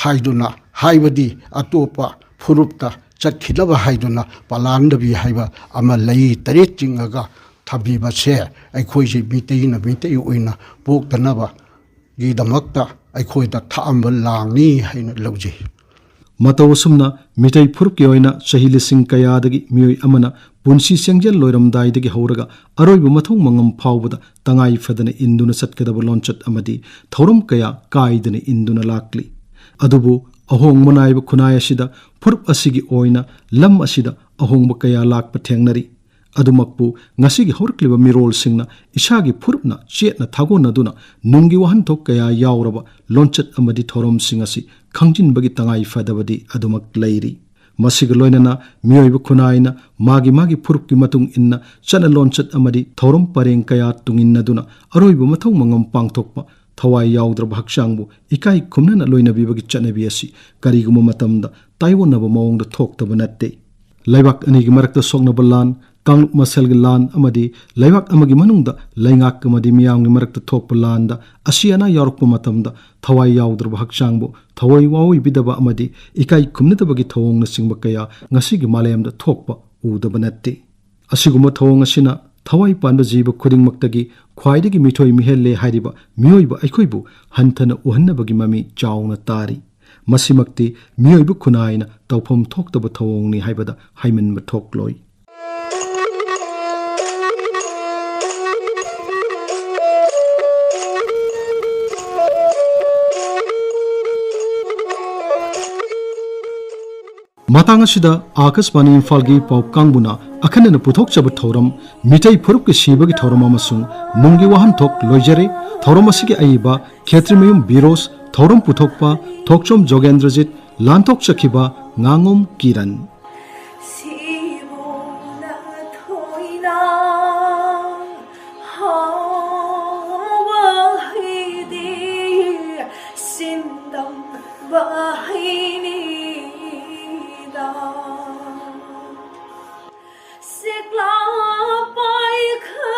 ꯍꯥꯏꯗꯨꯅ, ꯍꯥꯏꯕꯗꯤ ꯑꯇꯣꯞꯄ ꯐꯨꯔꯨꯞꯇ ꯆꯠꯈꯤꯅꯕ ꯍꯥꯏꯗꯨꯅ ꯄꯂꯥꯟꯗꯕꯤ ꯍꯥꯏꯕ ꯑꯃ ꯂꯩ ꯇꯔꯦꯠ ꯆꯤꯡꯉꯒ ꯊꯝꯕꯤꯕꯁꯦ ꯑꯩꯈꯣꯏꯁꯤ ꯃꯤꯇꯩꯅ ꯃꯤꯇꯩ ꯑꯣꯏꯅ ꯄꯣꯛꯇꯅꯕꯒꯤꯗꯃꯛꯇ ꯑꯩꯈꯣꯏꯗ ꯊꯥꯛꯑꯝꯕ ꯂꯥꯡꯅꯤ ꯍꯥꯏꯅ ꯂꯧꯖꯩ꯫ ꯃꯇꯧ ꯑꯁꯨꯝꯅ ꯃꯤꯇꯩ ꯐꯨꯔꯨꯞꯀꯤ ꯑꯣꯏꯅ ꯆꯍꯤ ꯂꯤꯁꯤꯡ ꯀꯌꯥꯗꯒꯤ ꯃꯤꯑꯣꯏ ꯑꯃꯅ ꯄꯨꯟꯁꯤ ꯆꯦꯡꯖꯦꯜ ꯂꯣꯏꯔꯝꯗꯥꯏꯗꯒꯤ ꯍꯧꯔꯒ ꯑꯔꯣꯏꯕ ꯃꯊꯧ ꯃꯉꯝ ꯐꯥꯎꯕꯗ ꯇꯉꯥꯏ ꯐꯗꯅ ꯏꯟꯗꯨꯅ ꯆꯠꯀꯗꯕ ꯂꯣꯟꯆꯠ ꯑꯃꯗꯤ ꯊꯧꯔꯝ ꯀꯌꯥ ꯀꯥꯏꯗꯅ ꯏꯟꯗꯨꯅ ꯂꯥꯛꯂꯤ꯫ ꯑꯗꯨꯕꯨ ꯑꯍꯣꯡꯕ ꯅꯥꯏꯕ ꯈꯨꯟꯅꯥꯏ ꯑꯁꯤꯗ ꯐꯨꯔꯨꯞ ꯑꯁꯤꯒꯤ ꯑꯣꯏꯅ ꯂꯝ ꯑꯁꯤꯗ ꯑꯍꯣꯡꯕ ꯀꯌꯥ ꯂꯥꯛꯄ ꯊꯦꯡꯅꯔꯤ꯫ ꯑꯗꯨꯃꯛꯄꯨ ꯉꯁꯤꯒꯤ ꯍꯧꯔꯛꯂꯤꯕ ꯃꯤꯔꯣꯜꯁꯤꯡꯅ ꯏꯁꯥꯒꯤ ꯐꯨꯔꯨꯞꯅ ꯆꯦꯠꯅ ꯊꯥꯒꯣꯟꯅꯗꯨꯅ ꯅꯨꯡꯒꯤ ꯋꯥꯍꯟꯊꯣꯛ ꯀꯌꯥ ꯌꯥꯎꯔꯕ ꯂꯣꯟꯆꯠ ꯑꯃꯗꯤ ꯊꯧꯔꯝꯁꯤꯡ ꯑꯁꯤ ꯈꯪꯖꯤꯟꯕꯒꯤ ꯇꯉꯥꯏ ꯐꯗꯕꯗꯤ ꯑꯗꯨꯃꯛ ꯂꯩꯔꯤ꯫ ꯃꯁꯤꯒ ꯂꯣꯏꯅꯅ ꯃꯤꯑꯣꯏꯕ ꯈꯨꯟꯅꯥꯏꯅ ꯃꯥꯒꯤ ꯃꯥꯒꯤ ꯐꯨꯔꯨꯞꯀꯤ ꯃꯇꯨꯡ ꯏꯟꯅ ꯆꯠꯅ ꯂꯣꯟꯆꯠ ꯑꯃꯗꯤ ꯊꯧꯔꯝ ꯄꯔꯦꯡ ꯀꯌꯥ ꯇꯨꯡꯏꯟꯅꯗꯨꯅ ꯑꯔꯣꯏꯕ ꯃꯊꯧ ꯃꯉꯝ ꯄꯥꯡꯊꯣꯛꯄ, ꯊꯋꯥꯏ ꯌꯥꯎꯗ꯭ꯔꯕ ꯍꯛꯆꯥꯡꯕꯨ ꯏꯀꯥꯏ ꯈꯨꯝꯅꯅ ꯂꯣꯏꯅꯕꯤꯕꯒꯤ ꯆꯠꯅꯕꯤ ꯑꯁꯤ ꯀꯔꯤꯒꯨꯝꯕ ꯃꯇꯝꯗ ꯇꯥꯏꯑꯣꯟꯅꯕ ꯃꯑꯣꯡꯗ ꯊꯣꯛꯇꯕ ꯅꯠꯇꯦ꯫ ꯂꯩꯕꯥꯛ ꯑꯅꯤꯒꯤ ꯃꯔꯛꯇ ꯁꯣꯛꯅꯕ ꯂꯥꯟ, ꯀꯥꯡꯂꯨꯞ ꯃꯁꯦꯜꯒꯤ ꯂꯥꯟ ꯑꯃꯗꯤ ꯂꯩꯕꯥꯛ ꯑꯃꯒꯤ ꯃꯅꯨꯡꯗ ꯂꯩꯉꯥꯛ ꯑꯃꯗꯤ ꯃꯤꯌꯥꯝꯒꯤ ꯃꯔꯛꯇ ꯊꯣꯛꯄ ꯂꯥꯟꯗ ꯑꯁꯤ ꯑꯅꯥ ꯌꯥꯎꯔꯛꯄ ꯃꯇꯝꯗ ꯊꯋꯥꯏ ꯌꯥꯎꯗ꯭ꯔꯕ ꯍꯛꯆꯥꯡꯕꯨ ꯊꯋꯥꯏ ꯋꯥꯑꯣꯏꯕꯤꯗꯕ ꯑꯃꯗꯤ ꯏꯀꯥꯏ ꯈꯨꯝꯅꯗꯕꯒꯤ ꯊꯧꯑꯣꯡꯅꯆꯤꯡꯕ ꯀꯌꯥ ꯉꯁꯤꯒꯤ ꯃꯥꯂꯦꯝꯗ ꯊꯣꯛꯄ ꯎꯗꯕ ꯅꯠꯇꯦ꯫ ꯑꯁꯤꯒꯨꯝꯕ ꯊꯧꯑꯣꯡ ꯑꯁꯤꯅ ꯊꯋꯥꯏ ꯄꯥꯟꯕ ꯖꯤꯕ ꯈꯨꯗꯤꯡꯃꯛꯇꯒꯤ ꯈ꯭ꯋꯥꯏꯗꯒꯤ ꯃꯤꯊꯣꯏ ꯃꯤꯍꯦꯜꯂꯦ ꯍꯥꯏꯔꯤꯕ ꯃꯤꯑꯣꯏꯕ ꯑꯩꯈꯣꯏꯕꯨ ꯍꯟꯊꯅ ꯎꯍꯟꯅꯕꯒꯤ ꯃꯃꯤ ꯆꯥꯎꯅ ꯇꯥꯔꯤ꯫ ꯃꯁꯤꯃꯛꯇꯤ ꯃꯤꯑꯣꯏꯕ ꯈꯨꯟꯅꯥꯏꯅ ꯇꯧꯐꯝ ꯊꯣꯛꯇꯕ ꯊꯧꯑꯣꯡꯅꯤ ꯍꯥꯏꯕꯗ ꯍꯥꯏꯃꯟꯕ ꯊꯣꯛꯂꯣꯏ꯫ ꯃꯇꯥꯡ ꯑꯁꯤꯗ ꯑꯥꯀꯥꯁꯕꯥꯅꯤ ꯏꯝꯐꯥꯜꯒꯤ ꯄꯥꯎ ꯀꯥꯡꯕꯨꯅ ꯑꯈꯟꯅꯅ ꯄꯨꯊꯣꯛꯆꯕ ꯊꯧꯔꯝ, ꯃꯤꯇꯩ ꯐꯨꯔꯨꯞꯀꯤ ꯁꯤꯕꯒꯤ ꯊꯧꯔꯝ ꯑꯃꯁꯨꯡ ꯅꯨꯡꯒꯤ ꯋꯥꯍꯟꯊꯣꯛ ꯂꯣꯏꯖꯔꯦ꯫ ꯊꯧꯔꯝ ꯑꯁꯤꯒꯤ ꯑꯏꯕ ꯈꯦꯇ꯭ꯔꯤꯃꯌꯨꯝ ꯕꯤꯔꯣꯁ, ꯊꯧꯔꯝ ꯄꯨꯊꯣꯛꯄ ꯊꯣꯛꯆꯣꯝ ꯖꯣꯒꯦꯟꯗ꯭ꯔꯖꯤꯠ, ꯂꯥꯟꯊꯣꯛꯆꯈꯤꯕ ꯉꯥꯉꯣꯝ ꯀꯤꯔꯟ꯫ ꯁꯤꯕꯨꯅ ꯊꯣꯏꯅ ꯍꯥꯎꯕ ꯍꯩꯗꯤ ꯁꯤꯟꯗꯝꯕ ꯍꯩꯅꯤꯗ꯫ ꯁꯤꯛꯂꯥ ꯄꯥꯏꯈ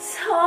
So